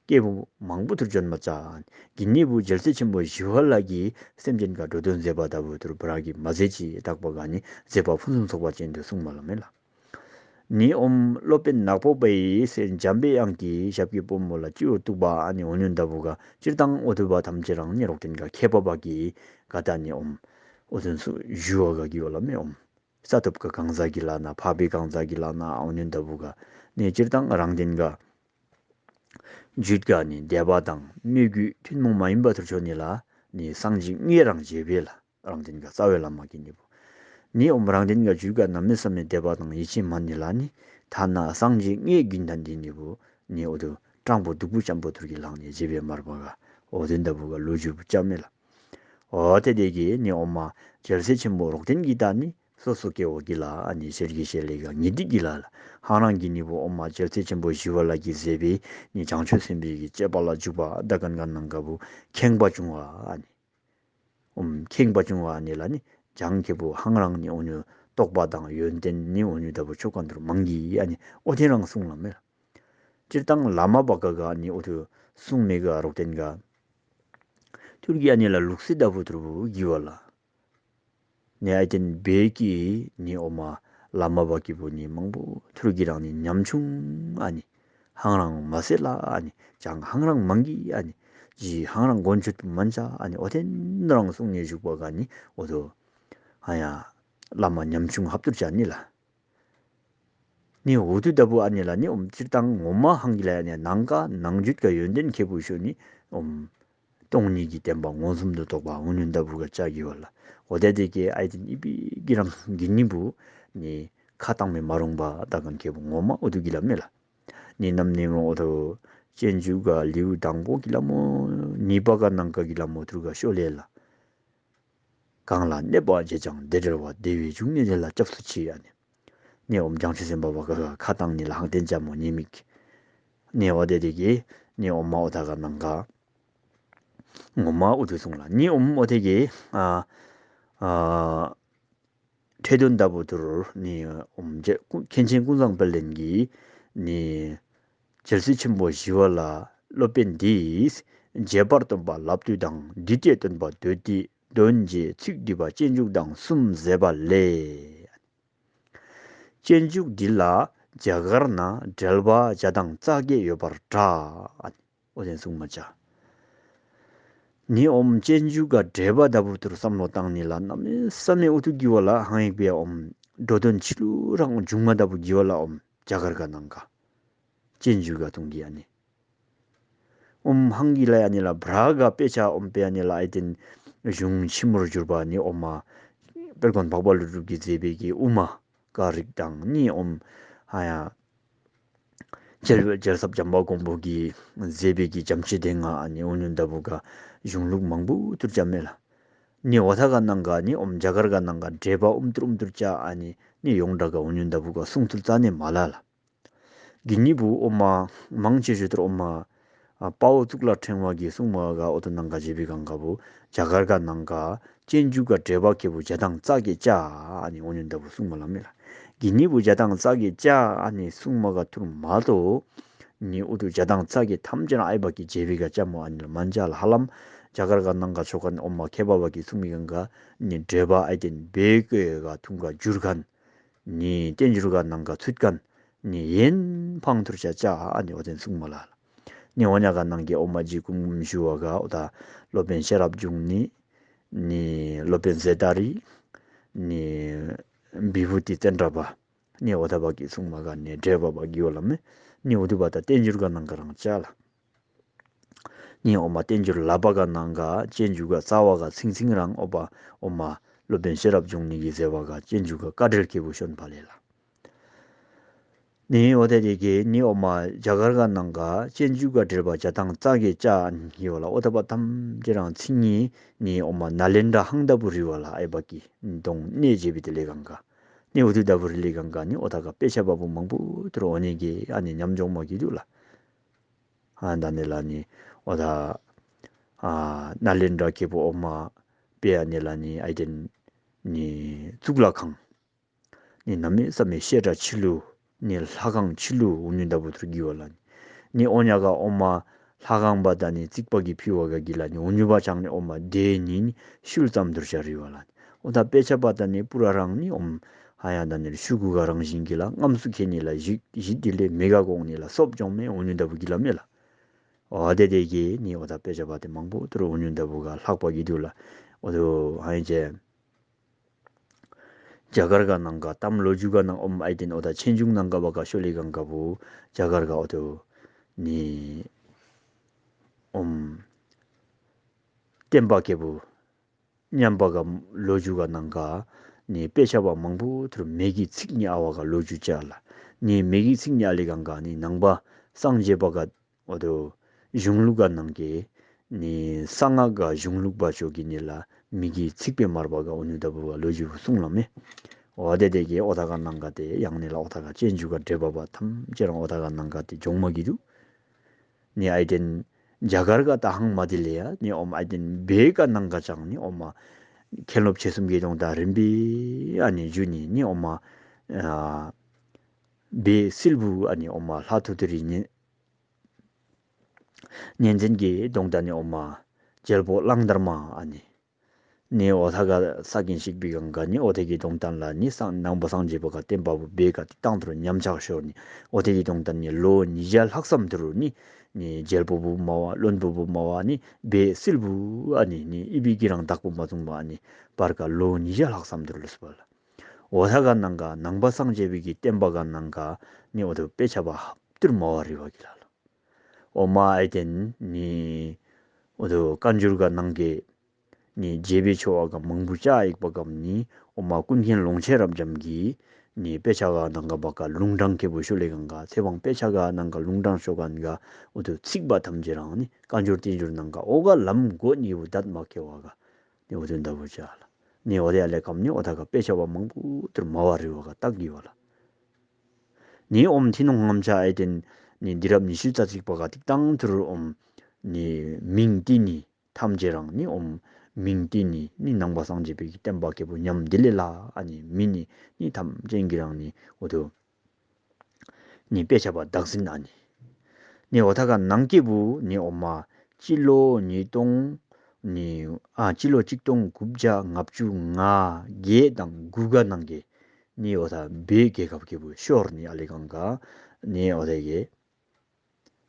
སྐྱེས་བུ་མང་པོ་ཐུར་འབྱོན་མ་ཆ། གི་ནི་བུ་རྒྱལ་སྲས་ཆེན་པོ་ཞི་བ་ལྷ་གིས་སེམས་ཅན་ག་འགྲོ་དོན་མཛད་པ་ལྟ་བུ་ཐུར་བ་ར་གི་མ་མཛད་ཅི་དག་པ་ག་ནི་མཛད་པ་ཕུན་སུམ་ཚོགས་པ་ཅན་དུ་གསུངས་མ་ལ་མེ་ལ། ནི་ཨོམ་སློབ་དཔོན་ནག་པོ་པའི་སེ་འཇམ་པའི་དབྱངས་ཀྱི་ཞབས་ཀྱི་པུས་མོ་ལ་སྤྱི་བོར་གཏུགས་པ་ཨ་ནི་འོ་ཉོན་ལྟ་བུ་ག་སྤྱིར་བཏང་ཨོ་ཐུ་བ་ཐམས་ཅད་རང་ནི་རོག་དེན་ག་མཁས་པ་བ་གི་ག་ད་ནི་ཨོམ་ཨོ་དོན་སུ་ཞུ་བ་ག་གི་བ་ལ་མེ་ཨོམ། ས་ཐོབ་ཀ་གང་ཟག་གི་ལ་ན་འཕགས་པའི་གང་ཟག་གི་ལ་ན་འོ་ནི་འདྲ་བོ་ག་ནི་སྤྱིར་བཏང་རང་དོན་ག་རྒྱུད་ག་ནི་དད་པ་དང་མོས་གུས་ཐུན་མོང་མ་ཡིན་པ་ཐུར་ཆོ་ནི་ལ་ནི་སངས་རྒྱས་ལྔའི་རང་རྒྱལ་བས་ལ། རང་དོན་ག་རྩ་བའི་བླ་མ་གི་ནི་བུ། ནི་ཨོམ་རང་དོན་ག་རྒྱུད་ག་གནམ་མེད་ས་མེད་དད་པ་དང་ཡིད་ཆེས་མ་ནི་ལ་ནི་ཐ་ན་སངས་རྒྱས་ལྔའི་རྒྱུན་ཐ་འདི་ནི་བུ། ནི་འོ་དུ་སྤྲང་པོ་སྡུག་པོ་འཇམ་པོ་ཐུར་གི་ལང་ནི་རྗེ་བའི་མར་པ་ག་འོ་དོན་འདྲ་བོ་ག་ལོ་རྒྱུས་བུ་ཅམ་མེ་ལ། འོ་དེ་དེ་གི་ནི་ཨོ་མ་རྒྱལ་སྲས་ཆེན་པོ་རོག་དན་གྱི་ད་ནི་སོ་སོ་སྐྱེ་བོ་གི་ལ་ཨ་ནི་ཤེར་གི་ཤེར་ལས་ག་ཉི་ཏི་གི་ལ་ལ་ཧང་རང་གི་ནི་བུ་ཨོ་མ་རྒྱལ་སྲས་ཆེན་པོ་ཞི་བ་ལྷ་གི་མཛད་པའི་ནི་བྱང་ཆུབ་སེམས་དཔའི་གི་སྤྱད་པ་ལ་འཇུག་པ་ད་གན་ག་ནང་ག་བུ་ཁེངས་པ་བྱུང་བ་ཨ་ནི། ཨོམ་ཁེངས་པ་བྱུང་བ་ཨ་ནི་ལ་ནི་བྱང་ཁེ་བུ་ཧང་རང་ནི་འོ་ཉུ་རྟོགས་པ་དང་ཡོན་ཏན་ནི་འོ་ཉུ་ད་བུ་ཆོ་ག་འདུར་མང་གི་ཨ་ནི་ཨོ་དེ་རང་གསུང་ལ་མེ་ལ། སྤྱིར་བཏང་བླ་མ་བ་ག་ག་ནི་འོ་དུ་གསུང་མེ་ག་རོག་དན་ག་ཐུར་གི་ཨ་ནི་ལ་ལུགས་སྲིད་ད་བུ་ཐུར་བུ་གི་བ་ལ། ནི་ཨའི་ཏེན་བེ་ཀི་ནི་ཨོ་མ་བླ་མ་བ་ཀི་བུ་ནི་མང་པོ་ཐུར་གི་རང་ནི་ཉམ་ཆུང་ཨ་ནི་ཧང་རང་མ་སེ་ལ་ཨ་ནི་ཅང་ཧང་རང་མང་གི་ཨ་ནི་ཇི་ཧང་རང་གོན་ཆུད་མན་ཅ་ཨ་ནི་ཨོ་ཏེན་རང་གསུང་ངེ་བཞུགས་པ་ག་ནི་ཨོ་དོ་ཧ་ཡ་བླ་མ་ཉམ་ཆུང་ཧབ་ཏུར་ཅ་ནི་ལ། ནི་འུ་དུ་ལྟ་བུ་ཨ་ནི་ལ་ནི་ཨོམ་སྤྱིར་བཏང་ངོ་མ་ཧང་གི་ལ་ཡ་ནི་ནང་ཀ་ནང་རྒྱུད་ཀ་ཡོན་ཏན་ཁེ་བུ་ཤོ་ནི་ཨོམ་སྟོང་ཉིད་ཀྱི་བདེན་པ་མངོན་སུམ་དུ་རྟོགས་པ་འུ་ནི་ལྟ་བུ་ག་ཅག་གི་བ་ལ་འོ་དེ་དེ་ཀའི་ཨའི་ཏིན་ཨི་པི་གི་རང་གི་ནི་བུ་ནི་ཁ་བཏང་མི་མ་རུང་པ་ད་གན་ཁེ་བུ་ངོ་མ་འུ་དུ་གི་ལ་མེ་ལ། ནི་ནམ་ནི་རུང་འོ་དོ་སྤྱན་ཇུ་ག་ལེའུ་དང་པོ་གི་ལ་མོ་ནི་པ་ག་ནང་ཀ་གི་ལ་མོ་ཐུར་ག་ཤོ་ལེ་ལ། གང་ལ་གནས་པ་བྱེད་ཀྱང་བདེ་འབྲེལ་བ། བདེ་བའི་འབྱུང་གནས་དེ་ལ་སྐྱབས་སུ་མཆི་ཡ་ནི། ནི་ཨོམ་བྱང་ཆུབ་སེམས་དཔའ་བ་ག་ག་ཁ་བཏང་ནི་ལ་ཧང་ཏེན་ཅ་མོ་ཉེ་མིག་ནི་འོ་དེ་དེ་གི་ནི་ཨོམ་མ་འོ་ད་ག་ནང་ག་ངོ་མ་འུ་དུ་སོང་ལ་ནི་ཨོམ་འོ་དེ་གི་ཨ་ཨ་ཁྲེ་དོན་ལྟ་བུ་ཐུར་ནི་ཨོམ་མཁན་ཆེན་ཀུན་བཟང་དཔལ་ལྡན་གྱི་ནི་རྒྱལ་སྲས་ཆེན་པོ་ཞི་བ་ལྷ་སློབ་དཔོན་འདིས་རྒྱས་པར་སྟོན་པ་ལབ་དུས་དང་འདི་སྐད་སྟོན་པ་འདོད་དེ། དོན་གྱི་ཚིག་འདུས་པ་སྤྱན་འཇུག་དང་གསུམ་མཛད་པ་ལས། སྤྱན་འཇུག་འདི་ལ་རྒྱ་གར་ན་འགྲེལ་པ་བརྒྱ་དང་རྩ་བརྒྱད་ཡོད་པར་གྲགས། ཨོ་དེན་གསུང་མ་བྱ། ནི་ཨོམ་སྤྱན་འཇུག་ག་འགྲེལ་པ་ལྟ་བུ་ཐུར་བསམ་བློ་བཏང་ནི་ལ་གནམ་མེད་ས་མེད་འུ་ཐུག་གི་བ་ལ་ཧང་ཡིག་པའི་ཨོམ་འགྲོ་དོན་ཕྱི་ལུ་རང་འབྱུང་མ་ལྟ་བུ་གི་བ་ལ་ཨོམ་རྒྱ་གར་ག་ནང་ག་སྤྱན་འཇུག་ག་ཐུང་གི་ཨ་ནི། ཨོམ་ཧང་གི་ལ་ཡ་ནི་ལ་བྲ་ག་དཔེ་ཆ་ཨོམ་པེ་ཡ་ནི་ལ་ཨའི་ཏེན་གཞུང་ཕྱི་མོར་གྱུར་པ་ནི་ཨོམ་མ་དཔལ་མགོན་འཕགས་པ་ཀླུ་སྒྲུབ་ཀྱི་མཛད་པའི་གི་དབུ་མ་ཀ་རིག་དང་ནི་ཨོམ་ཧ་ཡ་རྒྱལ་རྒྱལ་ཚབ་བྱམས་པ་མགོན་པོ་གི་མཛད་པའི་གི་བྱམས་ཆོས་སྡེ་ལྔ་ཨ་ནི་ཨོ་ཉུན་ལྟ་བུ་ག་གཞུང་ལུགས་མང་པོ་ཐུར་ཅམ་མེ་ལ། ནི་འོ་ཐ་ག་ནང་ག་ནི་ཨོམ་རྒྱ་གར་ག་ནང་ག་འགྲེལ་པ་ཨུམ་ཏུར་ཨུམ་ཏུར་ཅ་ཨ་ནི་ནི་ཡོངས་གྲགས་ག་ཨོ་ཉུན་ལྟ་བུ་ག་གསུང་ཐུར་རྩ་ནས་མ་ལ་ལ། གི་ནི་བུ་ཨོ་མ་མང་ཆེ་ཤོས་ཐུར་ཨོ་མ་ཨ་དཔའ་བོ་གཙུག་ལག་ཕྲེང་བ་གི་གསུང་མ་ག་ཨོ་ཐུ་ནང་ག་བྱེད་པའི་གང་ག་བུ་རྒྱ་གར་ག་ནང་ག་སྤྱན་འཇུག་ག་འགྲེལ་པ་ཁེ་བུ་བརྒྱ་དང་རྩ་བརྒྱད་ཅ་ཨ་ནི་ཨོ་ཉུན་ལྟ་བུ་གསུང་མ་ལ་མེ་ལ། གི་ནི་བུ་བརྒྱ་དང་རྩ་བརྒྱད་ཅ་ཨ་ནི་གསུང་མ་ག་ཐུར་མ་ཏོ། ནི་ཨུ་ཐུ་བརྒྱ་དང་རྩ་བརྒྱད་ཐམས་ཅད་ཨའི་བ་གི་བྱེད་པའི་ག་ཅ་མོ་ཨ་ནི་ལ་མན་ཅ་ལ་ཧ་ལམ་རྒྱ་གར་ག་ནང་ག་ཆོ་ག་ནི་ཨོ་མ་ཁེ་བ་བ་གི་གསུང་མི་གང་ག་ནི་འགྲེལ་པ་ཨའི་ཏེན་བེ་ཀོ་ག་ཐུང་ག་འགྱུར་གན། ནི་བསྟན་འགྱུར་ག་ནང་ག་ཚུད་གན། ནི་ཡན་ཕང་ཐུར་ཅ་ཅ་ཨ་ནི་ཨོ་ཏེན་གསུང་མ་ལ་ལ། ནི་ཨོ་ཉ་ག་ནང་གི་ཨོ་མ་ཇི་ཀུམ་ཀུམ་ཞུ་བ་ག་ཨོ་ད་སློབ་དཔོན་ཤེས་རབ་འབྱུང་ནི། ནི་སློབ་དཔོན་ཟེ་ཏ་རི། ནི་བི་བུ་ཏི་ཙན་དྲ་བ། ནི་འོ་ཐ་བ་གི་གསུང་མ་ག་ནི་འགྲེལ་པ་བ་གི་ཡོ་ལ་མེ། ནི་འུ་ཐུ་བ་ད་བསྟན་འགྱུར་ག་ནང་ག་རང་ཅ་ལ། ནི་ཨོ་མ་བསྟན་འགྱུར་ལ་པ་ག་ནང་ག་སྤྱན་འཇུག་ག་རྩ་བ་ག་ཚིང་ཚིང་རང་ཨོ་པ་ཨོ་མ་སློབ་དཔོན་ཤེས་རབ་འབྱུང་ནི་གི་ཟེ་བ་ག་སྤྱན་འཇུག་ག་བཀའ་འགྲེལ་ཁེ་བུ་ཤོན་པ་ལེ་ལ། ནི་འོ་དེ་དེ་གི་ནི་ཨོ་མ་རྒྱ་གར་ག་ནང་ག་སྤྱན་འཇུག་ག་འགྲེལ་པ་བརྒྱ་དང་རྩ་བརྒྱད་ཅ་ཡོ་ལ་ཨོ་ཐ་པ་ཐམས་ཅད་རང་ཚིག་ཉིད་ནི་ཨོ་མ་ན་ལེན་དྲ་ཧང་ལྟ་བུ་རི་བ་ལ་ཨའི་བ་གི་གདོང་གནས་བྱེད་པའི་དེ་ལས་གང་ག་ནི་འུ་ཐུ་ལྟ་བུ་རི་ལས་གང་ག་ནི་ཨོ་ཐ་ག་དཔེ་ཆ་བ་བུ་མང་པོ་ཐུར་འོ་ནི་གི་ཨ་ནི་ཉམས་འཇོག་མ་གི་དུ་ལ། ཨ་ད་ནི་ལ་ནི་ཨོ་ཐ་ཨ་ན་ལེན་དྲ་ཁེ་བུ་ཨོ་མ་པེ་ཨ་ནི་ལ་ནི་ཨའི་ཏེན་ནི་གཙུག་ལག་ཁང་། ནི་གནམ་མེད་ས་མེད་བཤད་གྲྭ་ཆི་ལུ། ནི་ལྷ་ཁང་ཆི་ལུ་འུ་ཉུ་ལྟ་བུ་ཐུར་གི་བ་ལ་ནི། ནི་ཨོ་ཉ་ག་ཨོ་མ་ལྷ་ཁང་པ་ད་ནི་རྩིག་པ་གི་ཕི་བ་ག་གི་ལ་ནི་འུ་ཉུ་བ་ཆང་ནི་ཨོ་མ་དེ་ནི་ནི་ཤུལ་ཙམ་ཐུར་ཤ་རི་བ་ལ་ནི། ཨོ་ད་དཔེ་ཆ་པ་ད་ནི་པུ་ར་རང་ནི་ཨོམ་ཧ་ཡ་ད་ནི་ཤུ་གུ་ག་རང་བཞིན་གི་ལ་རྔམ་སུ་ཁེ་ནི་ལ་ཞིག་ཞིག་དི་ལེ་མི་ག་གོང་ནི་ལ་སོབ་ཅོང་མེ་འུ་ཉུ་ལྟ་བུ་གི་ལ་མེ་ལ། ཨོ་དེ་དེ་གི་ནི་ཨོ་ད་དཔེ་ཆ་པ་དེ་མང་པོ་ཐུར་འུ་ཉུ་ལྟ་བུ་ག་ལྷག་པ་གི་དུ་ལ་ཨོ་དུ་ཧ་ཡ་ཅེ། རྒྱ་གར་ག་ནང་ག་གཏམ་ལོ་རྒྱུས་ག་ནང་ཨོམ་ཨའི་ཏེན་ཨོ་ད་ཆེན་ཆུང་ནང་ག་བ་ག་ཤོ་ལེ་གང་ག་བུ་རྒྱ་གར་ག་ཨོ་ཏོ་ནི་ཨོམ་བསྟན་པ་ཁེ་བུ་ཉམས་པ་ག་ལོ་རྒྱུས་ག་ནང་ག་ནི་དཔེ་ཆ་བ་མང་པོ་ཐུར་མེ་གི་ཚིག་ཉི་ཨ་བ་ག་ལོ་རྒྱུས་ཅ་ལ་ནི་མེ་གི་ཚིག་ཉི་ཨ་ལེ་གང་ག་ནི་ནང་པ་སངས་རྒྱས་པ་ག་འོ་དོ་གཞུང་ལུགས་ག་ནང་གི་ནི་གསང་སྔགས་ག་གཞུང་ལུགས་པ་ཆོ་གི་ནི་ལ་མི་གི་ཚིག་པའི་མར་པ་ག་འོ་ནུ་ད་བུ་བ་ལོ་རྒྱུས་བུ་གསུང་ལ་མེ། འོ་དེ་དེ་གི་འོ་ད་ག་ནང་ག་དེ་ཡང་ནི་ལ་འོ་ད་ག་ཅན་ཇུ་ག་འདྲེ་བ་བ་ཐམས་ཅད་རང་འོ་ད་ག་ནང་ག་དེ་འཇོང་མ་གི་དུ། ནི་ཨའི་ཏེན་རྒྱ་གར་ག་ད་ཧང་མ་དེ་ལེ་ཡ་ནི་ཨོ་མ་ཨའི་ཏེན་བེ་ག་ནང་ག་ཅང་ནི་ཨོ་མ་མཁན་སློབ་ཆེ་གསུམ་གི་དོང་ད་རིམ་པའི་ཨ་ནི་ཇུ་ནི་ནི་ཨོ་མ་ཨ་བེ་སིལ་བུ་ཨ་ནི་ཨོ་མ་ལྷ་ཐུ་ཐུ་རི་ནི། གཉན་འཛིན་གྱི་གདོང་དང་ནི་འོ་མ། རྒྱལ་པོ་གླང་དར་མ་ཨ་ནི། ནི་འོ་ཐ་ག་ས་ཀིན་ཞིག་པི་གང་ག་ནི་འོ་ཐ་གི་གདོང་དང་ལ་ནི་སང་ནང་པ་སངས་རྒྱས་པ་ག་བསྟན་པ་བུ་བེ་ག་ཏི་ཏང་དུ་ཉམས་ཆག་ཤོར་ནི་འོ་ཐ་གི་གདོང་དང་ནི་ལོ་ཉིས་བརྒྱ་ལྷག་བསམ་དུ་རུ་ནི་ནི་རྒྱལ་པོ་བུ་མ་བ་བློན་པོ་བུ་མ་བ་ནི་བེ་སིལ་བུ་ཨ་ནི་ནི་ཨི་བི་གི་རང་བདག་པོ་མ་བཙུང་བ་ཨ་ནི་བར་ག་ལོ་ཉིས་བརྒྱ་ལྷག་བསམ་དུ་རུ་ལུས་པ་ལ། འོ་ཐ་ག་ནང་ག་ནང་པ་སངས་རྒྱས་པའི་གི་བསྟན་པ་ག་ནང་ག་ནི་འོ་ཐ་དཔེ་ཆ་བ་ཧབ་ཏུར་མ་བ་རི་བ་གི་ལ་ལ། འོ་མ་ཨའི་ཏེན་ནི་འོ་དོ་བཀའ་འགྱུར་ག་ནང་གི་ནི་རྒྱལ་པོའི་ཆོ་བ་ག་མང་པོ་ཅག་ཡིག་པ་གམ་ནི་འོ་མ་ཀུན་མཁྱེན་ལོངས་སྤྱོད་རབ་འབྱམས་ཀྱི་ནི་དཔེ་ཆ་ག་ནང་ག་བ་ག་ལུང་དྲང་ཁེ་བུ་ཤོ་ལེ་གང་ག་ཚེ་དབང་དཔེ་ཆ་ག་ནང་ག་ལུང་དྲང་ཤོ་གང་ག་འོ་དོ་ཚིག་པ་ཐམས་ཅད་རང་ནི་བཀའ་འགྱུར་བསྟན་འགྱུར་ནང་ག་འོ་ག་ལམ་གོ་ཉི་བུ་དད་མ་ཁེ་བ་ག་ནི་འོ་དོ་འདབ་བུ་ཅག་ལ་ནི་འོ་དེ་ཡ་ལེ་གམ་ནི་འོ་ཐ་ག་དཔེ་ཆ་བ་མང་པོ་ཏུར་མ་བ་རི་བ་ག་ཏག་གི་བ་ལ། ནི་ཨོམ་ཐི་ནོང་ངམ་ཆ་ཨའི་ཏེན་ནི་འདི་རབ་ཉི་ཤུ་རྩ་གཅིག་པ་ག་ཏིག་ཏང་ཐུར་ཨོམ་ནི་མིང་ཏི་ནི་ཐམས་ཅད་རང་ནི་ཨོམ་མིང་ཏི་ནི་ནི་ནང་པ་སངས་རྒྱས་པའི་གི་བསྟན་པ་ཁེ་བུ་ཉམས་འདི་ལེ་ལ་ཨ་ནི་མི་ནི་ནི་ཐམས་ཅད་གི་རང་ནི་འོ་དོ་ནི་དཔེ་ཆ་བ་བདག་འཛིན་ཨ་ནི། ནི་འོ་ཐ་ག་ནང་སྐྱེས་བུ་ནི་ཨོ་མ་སྤྱི་ལོ་ཉིས་སྟོང་ནི་ཨ་སྤྱི་ལོ་གཅིག་སྟོང་དགུ་བརྒྱ་ལྔ་བཅུ་ང་བརྒྱད་དང་དགུ་ག་ནང་གི་ནི་འོ་ཐ་བེ་རྒྱལ་ཁབ་སྐྱེས་བུ་ཤོར་ནི་ཨ་ལེ་གང་ག་ནི་འོ་ཐ་གི་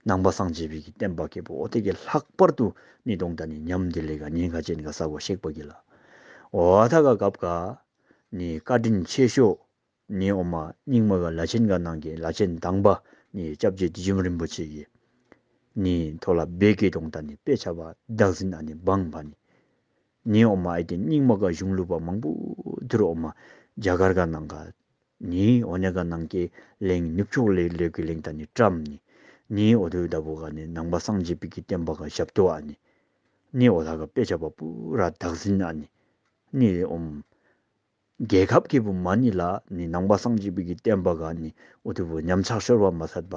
ནང་པ་སངས་རྒྱས་པའི་གི་བསྟན་པ་སྐྱེས་བུ་འོ་ཐ་གི་ལྷག་པར་དུ་ནི་གདོང་ད་ནི་ཉམས་འདི་ལེ་ག་ཉེན་ཁ་ཅན་ག་ས་གོ་ཤེག་པ་གི་ལ་འོ་ཐ་ག་སྐབས་ག་ནི་བཀའ་དྲིན་ཆེ་ཤོས། ནི་འོ་མ་རྙིང་མ་ག་ལ་ཆེན་ག་ནང་གི་ལ་ཆེན་དང་པ་ནི་སྐྱབས་རྗེ་བདུད་འཇོམས་རིན་པོ་ཆེ་གི་ནི་ཐོག་ལ་བེ་ཀེ་དོང་ད་ནི་དཔེ་ཆ་བ་བདག་འཛིན་ཨ་ནི་བང་བ་ནི་ནི་འོ་མ་ཨའི་ཏེན་རྙིང་མ་ག་གཞུང་ལུགས་པ་མང་པོ་དུར་འོ་མ་རྒྱ་གར་ག་ནང་ག་ནི་འོ་ཉ་ག་ནང་གི་གླེང་ནུབ་ཕྱོགས་ལེ་ལེ་གི་གླེང་ད་ནི་བཀྲམ་ནི་ནི་འོ་དུ་ད་བོ་ག་ནི་ནང་པ་སངས་རྒྱས་པའི་གི་བསྟན་པ་ག་ཞབས་ཏོག་ཨ་ནི་ནི་འོ་ད་ག་དཔེ་ཆ་བ་པུ་ར་བདག་འཛིན་ཨ་ནི་ནི་འོམ། རྒྱལ་ཁབ་ཀྱི་བུ་མ་ནི་ལ་ནི་ནང་པ་སངས་རྒྱས་པའི་གི་བསྟན་པ་ག་ནི་འོ་དེ་བུ་ཉམས་ཆག་ཤོར་བ་མ་ཚད་པ་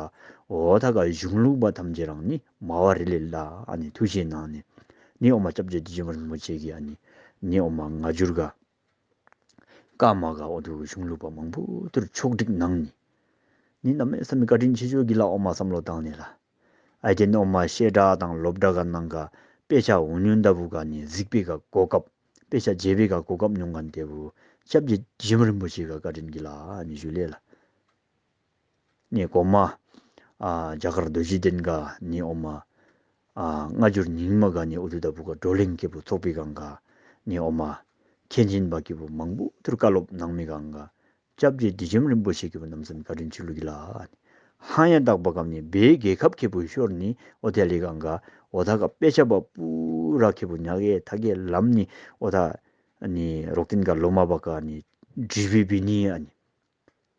འོ་ད་ག་གཞུང་ལུགས་པ་ཐམས་ཅད་རང་ནི་མ་བ་རི་ལེ་ལ་ཨ་ནི་ཐུགས་རྗེ་གནང་ནི་ནི་འོ་མ་སྐྱབས་རྗེ་བདུད་འཇོམས་རིན་པོ་ཆེ་གི་ཨ་ནི་ནི་འོ་མ་ང་འགྱུར་ག་ཀ་མ་ག་འོ་དེ་བུ་གཞུང་ལུགས་པ་མང་པོ་དུར་ཕྱོགས་སྒྲིག་གནང་ནི་ནི་གནམ་མེད་ས་མེད་བཀའ་དྲིན་ཆེ་ཤོས་གི་ལ་འོ་མ་བསམ་བློ་བཏང་ནི་ལ། ཨའི་ཏེན་འོ་མ་བཤད་གྲྭ་དང་སློབ་གྲྭ་ག་ནང་ག་དཔེ་ཆ་འུ་ཉུན་ད་བུ་ག་ནི་གཟིགས་པའི་ག་གོ་སྐབས། དཔེ་ཆ་མཇལ་བའི་ག་གོ་སྐབས་ཉུང་ག་ནི་དེ་བུ་སྐྱབས་རྗེ་བདུད་འཇོམས་རིན་པོ་ཆེ་ག་བཀའ་དྲིན་གི་ལ་ནི་ཞུ་ལེ་ལ། ནི་གོ་མ་ཨ་རྒྱ་གར་རྡོ་རྗེ་གདན་ག་ནི་འོ་མ་ཨ་སྔ་འགྱུར་རྙིང་མ་ག་ནི་འུ་དུ་ད་བུ་ག་བགྲོ་གླེང་སྐྱེས་བུ་ཚོགས་པའི་གང་ག་ནི་འོ་མ་མཁན་ཆེན་པ་སྐྱེས་བུ་མང་པོ་ཐུར་བཀའ་སློབ་གནང་མི་གང་ག་སྐྱབས་རྗེ་བདུད་འཇོམས་རིན་པོ་ཆེ་གི་བུ་རྣམ་གསུམ་བཀའ་དྲིན་ཆེ་ལུ་གི་ལ། ཧང་ཡང་དག་པ་གམ་ནི་བེའི་རྒྱལ་ཁབ་ཁེ་བུ་ཤོར་ནི་འོ་དེ་ལི་གང་ག་འོ་ཐ་ག་དཔེ་ཆ་བ་པུ་ར་ཁེ་བུ་ཉག་གེ་ཐ་གེ་ལམ་ནི་འོ་ཐ་ནི་རོག་ཏིན་ག་ལོ་མ་བ་ག་ནི་འབྲི་བི་བི་ནི་ཨ་ནི་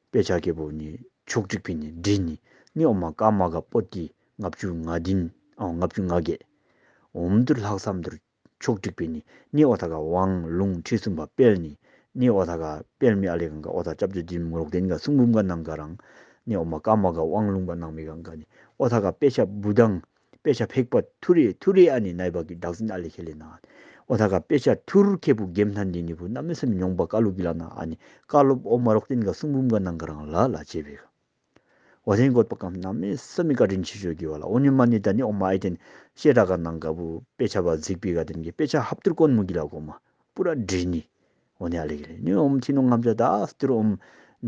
དཔེ་ཆ་ཁེ་བུ་ནི་ཆོག་ཁྲིག་བི་ནི་འབྲི་ནི་ནི་འོ་མ་ཀ་མ་ག་པོ་ཏི་ལྔ་བཅུ་ང་བདུན་ཨོ་ལྔ་བཅུ་ང་གེ་འོམ་དུར་ལྷག་བསམ་དུར། ཕྱོགས་སྒྲིག་པའི་ནི་ནི་འོ་ཐ་ག་དབང་ལུང་ཁྲིད་གསུམ་པ་སྤེལ་ནི་ནི་འོ་ཐ་ག་སྤེལ་མི་ཨ་ལེ་གང་ག་འོ་ཐ་སྐྱབས་རྗེ་འདི་མོ་རོག་དེན་ག་གསུང་འབུམ་ག་ནང་ག་རང་ནི་འོ་མ་ཀ་མ་ག་དབང་ལུང་པ་ནང་མི་གང་ག་ནི་འོ་ཐ་ག་དཔེ་ཆ་བུ་དང་དཔེ་ཆ་ཕེག་པ་ཐུ་རེ་ཐུ་རེ་ཨ་ནི་ནའི་བ་གི་བདག་འཛིན་ཨ་ལེ་ཁེ་ལེ་ན་འོ་ཐ་ག་དཔེ་ཆ་ཐུར་ཁེ་བུ་གེམ་ཐན་འདི་ནི་བུ་གནམ་མེད་ས་མེད་མྱོང་པ་ཀ་ལུ་གི་ལ་ན་ཨ་ནི་ཀ་ལོབ་འོ་མ་རོག་དེན་ག་གསུང་འབུམ་ག་ནང་ག་རང་ལ་ལ་བྱེད་པའི་ག་འོ་དེན་གོད་པ་གང་གནམ་མེད་ས་མེད་བཀའ་དྲིན་ཆེ་ཤོས་ཀྱི་བ་ལ་འོ་ཉི་མ་ནི་ད་ནི་འོ་མ་ཨའི་ཏེན་ཤེ་ཏྲ་ག་ནང་ག་བུ་དཔེ་ཆ་བ་གཟིགས་པའི་ག་དེན་གི་དཔེ་ཆ་ཧབ་ཏུར་ཀོན་མུ་གི་ལ་གོ་མ་པུ་ར་འབྲི་ནི་འོ་ནི་ཨ་ལེ་གི་ལེ་ནི་འོམ་ཐི་ནོ་ངམ་ཆ་ད་སྟུར་འོམ་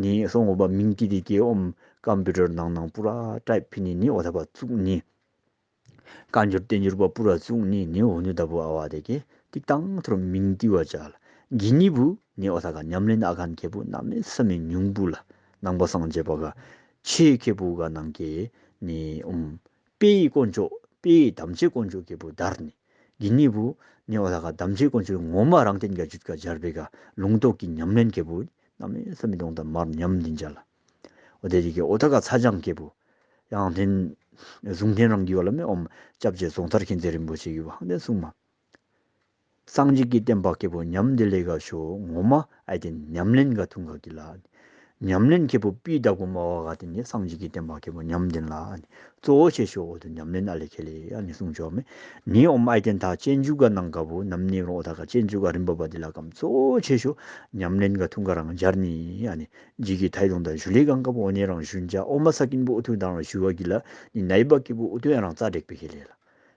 ནི་སོང་འོ་བ་མིང་ཏི་དི་ཀེ་འོམ་ཀམ་པུ་ཊར་ནང་ནང་པུ་ར་ཊའིབ་ཕི་ནི་ནི་འོ་ད་བ་བཙུགས་ནི། བཀའ་འགྱུར་བསྟན་འགྱུར་པ་པུ་ར་བཙུགས་ནི་ནི་འོ་ནི་ད་བུ་ཨ་བ་དེ་ཀེ་ཏིག་ཏང་ཐུར་མིང་ཏི་བ་ཅ་ལ་ གི་ནི་བུ་ནི་འོ་ད་ག་ཉམས་ལེན་ཨ་ཁན་ཁེ་བུ་གནམ་མེད་ས་མེད་ཉུང་བུ་ལ། ནང་པ་སངས་རྒྱས་པ་ག་ཆེ་ཁེ་བུ་ག་ནང་གེ་ནི་ཨུམ་དཔེའི་དཀོན་མཆོག་དཔེའི་དམ་ཆོས་དཀོན་མཆོག་ཁེ་བུ་དར་ནི། གི་ནི་བུ་ནི་འོ་ད་ག་དམ་ཆོས་དཀོན་མཆོག་ངོ་མ་རང་སྟེང་ག་ཇུས་ཀ་སྦྱར་བེ་ག་ལུང་རྟོགས་ཀྱི་ཉམས་ལེན་ཁེ་བུ་གནམ་མེད་ས་མེད་དོང་དང་མར་ཉམས་འདི་འཇལ་ལ། འོ་དེ་རིགས་ཀྱི་འོ་ད་ག་ཚ་ཅང་ཁེ་བུ་ཡང་དེན་གཟུང་དེན་རང་གི་བ་ལ་མེ་ཨོམ་སྐྱབས་རྗེ་རྫོང་ཐར་མཁྱེན་བརྩེ་རིན་པོ་ཆེ་གི་བ་ཧང་དེན་གསུང་མ། སངས་རྒྱས་ཀྱི་བསྟན་པ་ཁེ་བུ་ཉམས་འདི་ལས་ག་ཤོ་ངོ་མ་ཨའི་དེན་ཉམས་ལེན་ག་ཐུང་ག་གི་ལ། ཉམས་ལེན་ཁེ་བུ་པི་དག་པོ་མ་བ་ག་དེ་ནི་སངས་རྒྱས་ཀྱི་བསྟན་པ་ཁེ་བུ་ཉམས་དེན་ལ་ནི་གཙོ་བོ་ཆེ་ཤོ་འོ་དུ་ཉམས་ལེན་ཨ་ལེ་ཁེ་ལེ་ཨ་ནི་གསུང་ཆོག་མེ། ནི་ཨོམ་ཨའི་དེན་ད་སྤྱན་འཇུག་ག་ནང་ག་བུ་ནམ་ནི་རོ་ད་ག་སྤྱན་འཇུག་ག་རིམ་པ་བ་དེ་ལ་ཀམ་གཙོ་བོ་ཆེ་ཤོ་ཉམས་ལེན་ག་ཐུང་ག་རང་སྦྱར་ནི་ཨ་ནི་ཇི་གི་ཐའི་དོང་ད་ཞུ་ལེ་གང་ག་བུ་ཨོ་ནི་རང་ཞུན་ཅ་ཨོ་མ་ས་ཀིན་བུ་ཨུ་ཐུ་དང་རང་ཞུ་བ་གི་ལ་ནི་ནའི་བ་ཀི་བུ་ཨུ་ཐུ་ཡ་རང་རྩ་དྲེག་པེ་ཁེ་ལེ་ལ།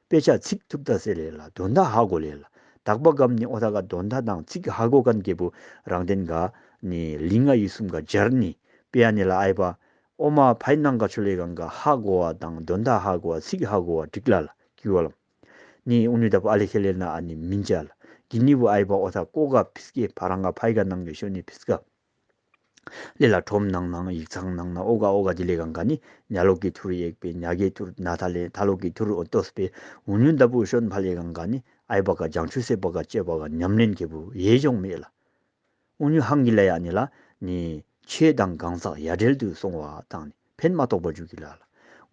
དཔེ་ཆ་ཚིག་ཐུབ་ད་སེ་ལེ་ལ་དོན་དག་ཧ་གོ་ལེ་ལ། དག་པ་གམ་ནི་འོ་ད་ག་དོན་དག་དང་ཚིག་ཧ་གོ་ཁན་ཁེ་བུ་རང་དེན་ག་ནི་ལི་ང་ཡི་གསུམ་ག་སྦྱར་ནི་པེ་ཡ་ནི་ལ་ཨའི་བ་ཨོ་མ་ཕའི་ནང་ག་ཆུ་ལེ་གང་ག་ཧ་གོ་བ་དང་དོན་དག་ཧ་གོ་བ་ཚིག་ཧ་གོ་བ་འགྲིག་ལ་ལ་གི་བ་ལམ། ནི་ཨུ་ནུ་ད་བུ་ཨ་ལེ་ཁེ་ལེ་ན་ཨ་ནི་མིན་ཅ་ལ་གི་ནི་བུ་ཨའི་བ་འོ་ད་ཀོ་ག་ཕིས་ཀེ་ཕ་རང་ག་ཕའི་ག་ནང་གི་ཤོ་ནི་ཕིས་ཀ། ལེ་ལ་ཁྲོམ་ནང་ནང་ཡིག་ཚང་ནང་ནང་ཨོ་ག་ཨོ་ག་དི་ལེ་གང་ག་ནི་ཉ་ལོག་གི་ཐུར་ཡེག་པེ་ཉ་གེ་ཐུར་ན་ཐ་ལེ་ཐ་ལོག་གི་ཐུར་ཨོ་ཏོས་པེ་ཨུ་ཉུན་ད་བུ་ཤོན་ཕ་ལེ་གང་ག་ནི་ཨའི་བ་ག་བྱང་ཆུབ་སེམས་དཔའ་ག་སྤྱོད་པ་ག་ཉམས་ལེན་ཁེ་བུ་ཡེ་སྦྱོང་མེད་ལ། ཨུ་ཉུ་ཧང་གི་ལ་ཡ་ནི་ལ་ནི་ཆོས་དང་གང་ཟག་ཡ་བྲལ་དུ་སོང་བ་དང་ནི་ཕན་མ་ཐོགས་པ་འཇུག་གི་ལ་ལ།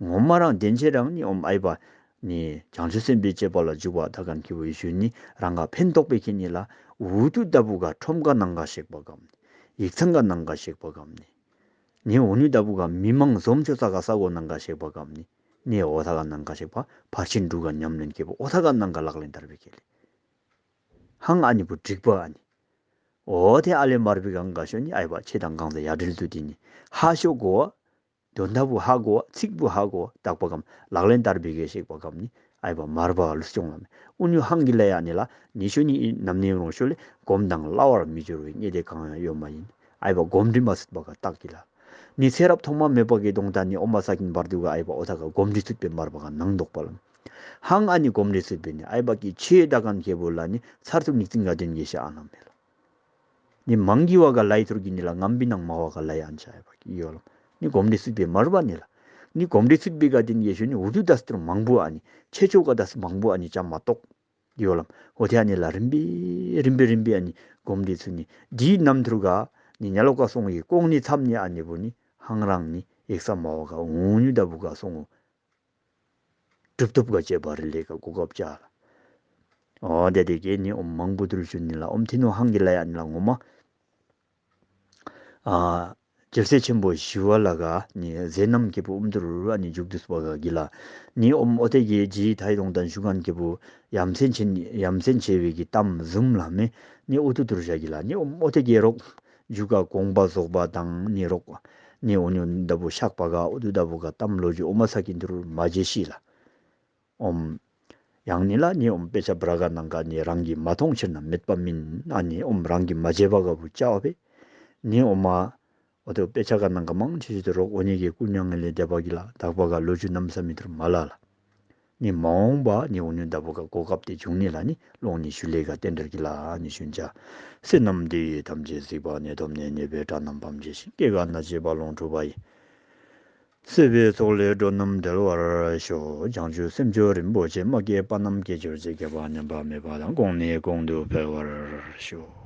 ངོ་མ་རང་དེན་ཆེ་རང་ནི་ཨོམ་ཨའི་བ་ནི་བྱང་ཆུབ་སེམས་དཔའི་སྤྱོད་པ་ལ་འཇུག་པ་ད་གན་ཁེ་བུ་ཡེ་ཤུ་ནི་རང་ག་ཕན་ཐོགས་པེ་ཁེ་ནི་ལ་ཨུ་ཐུ་ད་བུ་ག་ཁྲོམ་ག་ནང་ག་ཤེག་པ་གམ་ནི། ཡིག་ཚང་ག་ནང་ག་ཤེག་པ་གམ་ནི། ནི་འོ་ནུ་ད་བུ་ག་མི་མང་འཛོམས་ཆོ་ས་ག་ས་གོ་ནང་ག་ཤེག་པ་གམ་ནི། ནི་འོ་ཐ་ག་ནང་ག་ཤེག་པ་ཕར་ཕྱིན་དྲུག་ག་ཉམས་ལེན་ཁེ་བུ་འོ་ཐ་ག་ནང་ག་ལག་ལེན་དར་བེ་ཁེ་ལེ། ཧང་ཨ་ནི་བུ་འགྲིག་པ་ཨ་ནི། འོ་དེ་ཨ་ལེ་མར་བི་གང་ག་ཤོ་ནི་ཨའི་བ་ཆེ་དང་གང་ཟེ་ཡ་བྲལ་དུ་དེ་ནི་ཧ་ཤོ་གོ་བ། དོན་དག་བུ་ཧ་གོ་བ་ཚིག་བུ་ཧ་གོ་བ་དག་པ་གམ་ལག་ལེན་དར་བི་གེ་ཤེག་པ་གམ་ནི་ཨའི་བ་མར་བ་ལུས་སྐྱོང་ལ་མེ། ཨུ་ཉུ་ཧང་གི་ལ་ཡ་ནི་ལ་ནི་ཤོ་ནི་ཨི་ནམ་ནི་རོང་ཤོ་ལེ་གོམ་དང་སླ་བར་མི་འབྱོར་བའི་ངེས་དེ་གང་ཡང་ཡོད་མ་ཡིན། ཨའི་བ་གོམ་འདྲི་མ་སྲིད་པ་ག་རྟགས་ཀྱི་ལ། ནི་ཚེ་རབས་ཐོག་མ་མེད་པ་གི་གདོང་ད་ནི་ཨོ་མ་ས་ཀིན་བར་དུ་ག་ཨའི་བ་འོ་ཐ་ག་གོམ་འདྲི་ཚུད་པའི་མར་བ་ག་ནང་འདོགས་པ་ལ། ཧང་ཨ་ནི་གོམ་འདྲི་ཚུད་པའི་ནི་ཨའི་བ་གི་ཆེ་ད་གན་ཁེ་བུ་ལ་ནི་ཚར་ཐུབ་ནི་ཚིང་ག་དོན་གི་ཤ་ཨ་ན་མེ་ལ། ནི་མང་གི་བ་ག་ལའི་ཐུར་གི་ནི་ལ་ངམ་བི་ནང་མ་བ་ག་ལའི་ཨན་ཆ་ཨའི་བ་གི་ཡོ་ལ། ནི་གོམ་འདྲི་ཚུད་པའི་མར་བ་ནི་ལ། ནི་གོམ་འདྲི་ཚུད་པའི་ག་དོན་གི་ཤོ་ནི་ཨུ་དུ་ད་སྟུར་མང་བུ་ཨ་ནི་ཆེ་ཆོ་ག་ད་སི་མང་བུ་ཨ་ནི་ཅ་མ་གཏོགས། ཡོ་ལམ། ཧོ་ཐེ་ཨ་ནི་ལ་རིམ་པས་རིམ་པས་རིམ་པས་ཨ་ནི་གོམ་འདྲི་ཚུ་ནི་འདིའི་རྣམ་ཐུར་ག་ནི་ཉ་ལོ་ཀ་སོང་ཡི་ཀོང་ནི་མཚམས་ནི་ཨ་ནི་བུ་ནི་ཧང་རང་ནི་ཡེག་ས་མ་བ་ག་འུ་ཉུ་ད་བུ་ག་སོང་འུ་གྲུབ་ཐོབ་ག་བཅས་པ་རི་ལེ་ག་གོ་སྐབས་བཅའ་ལ། འོ་དེ་དེ་གེ་ནི་ཨོམ་མང་པོ་དུར་ཞུ་ནི་ལ་ཨོམ་ཐི་ནོ་ཧང་གི་ལ་ཡ་ནི་ལ་ངོ་མ། ཨ། རྒྱལ་སྲས་ཆེན་པོ་ཞི་བ་ལྷ་ག་ནི་ཟས་རྣམས་ཁེ་བུ་ཨུམ་དུར་ཨ་ནི་འཇུག་དུས་པ་ག་གི་ལ། ནི་ཨོམ་ཨོ་ཏེ་གི་ཇི་ཐའི་དོང་དང་ཞུ་གན་ཁེ་བུ་ཡམ་སེན་ཆེན་ཡམ་སེན་ཆེ་བའི་གི་གཏམ་ཟུམ་ལ་མེ་ནི་ཨུ་ཐུ་དུར་ཞག་གི་ལ། ནི་ཨོམ་ཨོ་ཏེ་གི་རོག་འཇུག་ག་དགོངས་པ་རྫོགས་པ་དང་ནི་རོག་ནི་ཨོ་ཉོ་ད་བུ་ཤག་པ་ག་ཨུ་ཐུ་ད་བུ་ག་གཏམ་ལོ་རྒྱུས་ཨོ་མ་ས་ཀི་དུར་མ་བརྗེ་ཤི་ལ། ཨོམ། ཡང་ནི་ལ་ནི་ཨོམ་དཔེ་ཆ་བྲ་ག་ནང་ག་ནི་རང་གིས་མ་མཐོང་ཕྱིར་ན་མེད་པ་མིན། ཨ་ནི་ཨོམ་རང་གིས་མ་བརྗེད་པ་ག་བུ་བཅའ་བ་བས། ནི་ཨོ་མ། ཨོ་ཏོ་དཔེ་ཆ་ག་ནང་ག་མང་ཆེ་ཆེ་དུ་རོག་ཨོ་ནི་གི་ཀུ་ཉང་ལས་བདེ་བ་གི་ལ་དག་པ་ག་ལོ་རྒྱུས་གནམ་ས་མི་ཐུར་མ་ལ་ལ། ནི་མ་འོངས་པ་ནི་ཨོ་ནི་ད་བུ་ག་གོ་སྐབས་དེ་བྱུང་ནི་ལ་ནི་ལོང་ནི་ཞུ་ལས་ག་རྟེན་འབྲེལ་གི་ལ་ནི་ཞུན་ཅ། བསོད་ནམས་འདི་ཡིས་ཐམས་ཅད་གཟིགས་པ་ཉིད། ཐོབ་ནས་ཉེས་པའི་དགྲ་རྣམས་ཕམ་བྱས་ཤིང་། སྐྱེ་རྒ་ན་འཆིའི་རྦ་ཀློང་འཁྲུགས་པ་ཡི། སྲིད་པའི་མཚོ་ལས་འགྲོ་རྣམས་སྒྲོལ་བར་ཤོག། བྱང་ཆུབ་སེམས་མཆོག་རིན་པོ་ཆེ། མ་སྐྱེས་པ་རྣམས་སྐྱེ་གྱུར་ཅིག། སྐྱེས་པ་ཉམས་པ་མེད་པ་དང་། གོང་ནས་གོང་དུ་འཕེལ་བར་ཤོག།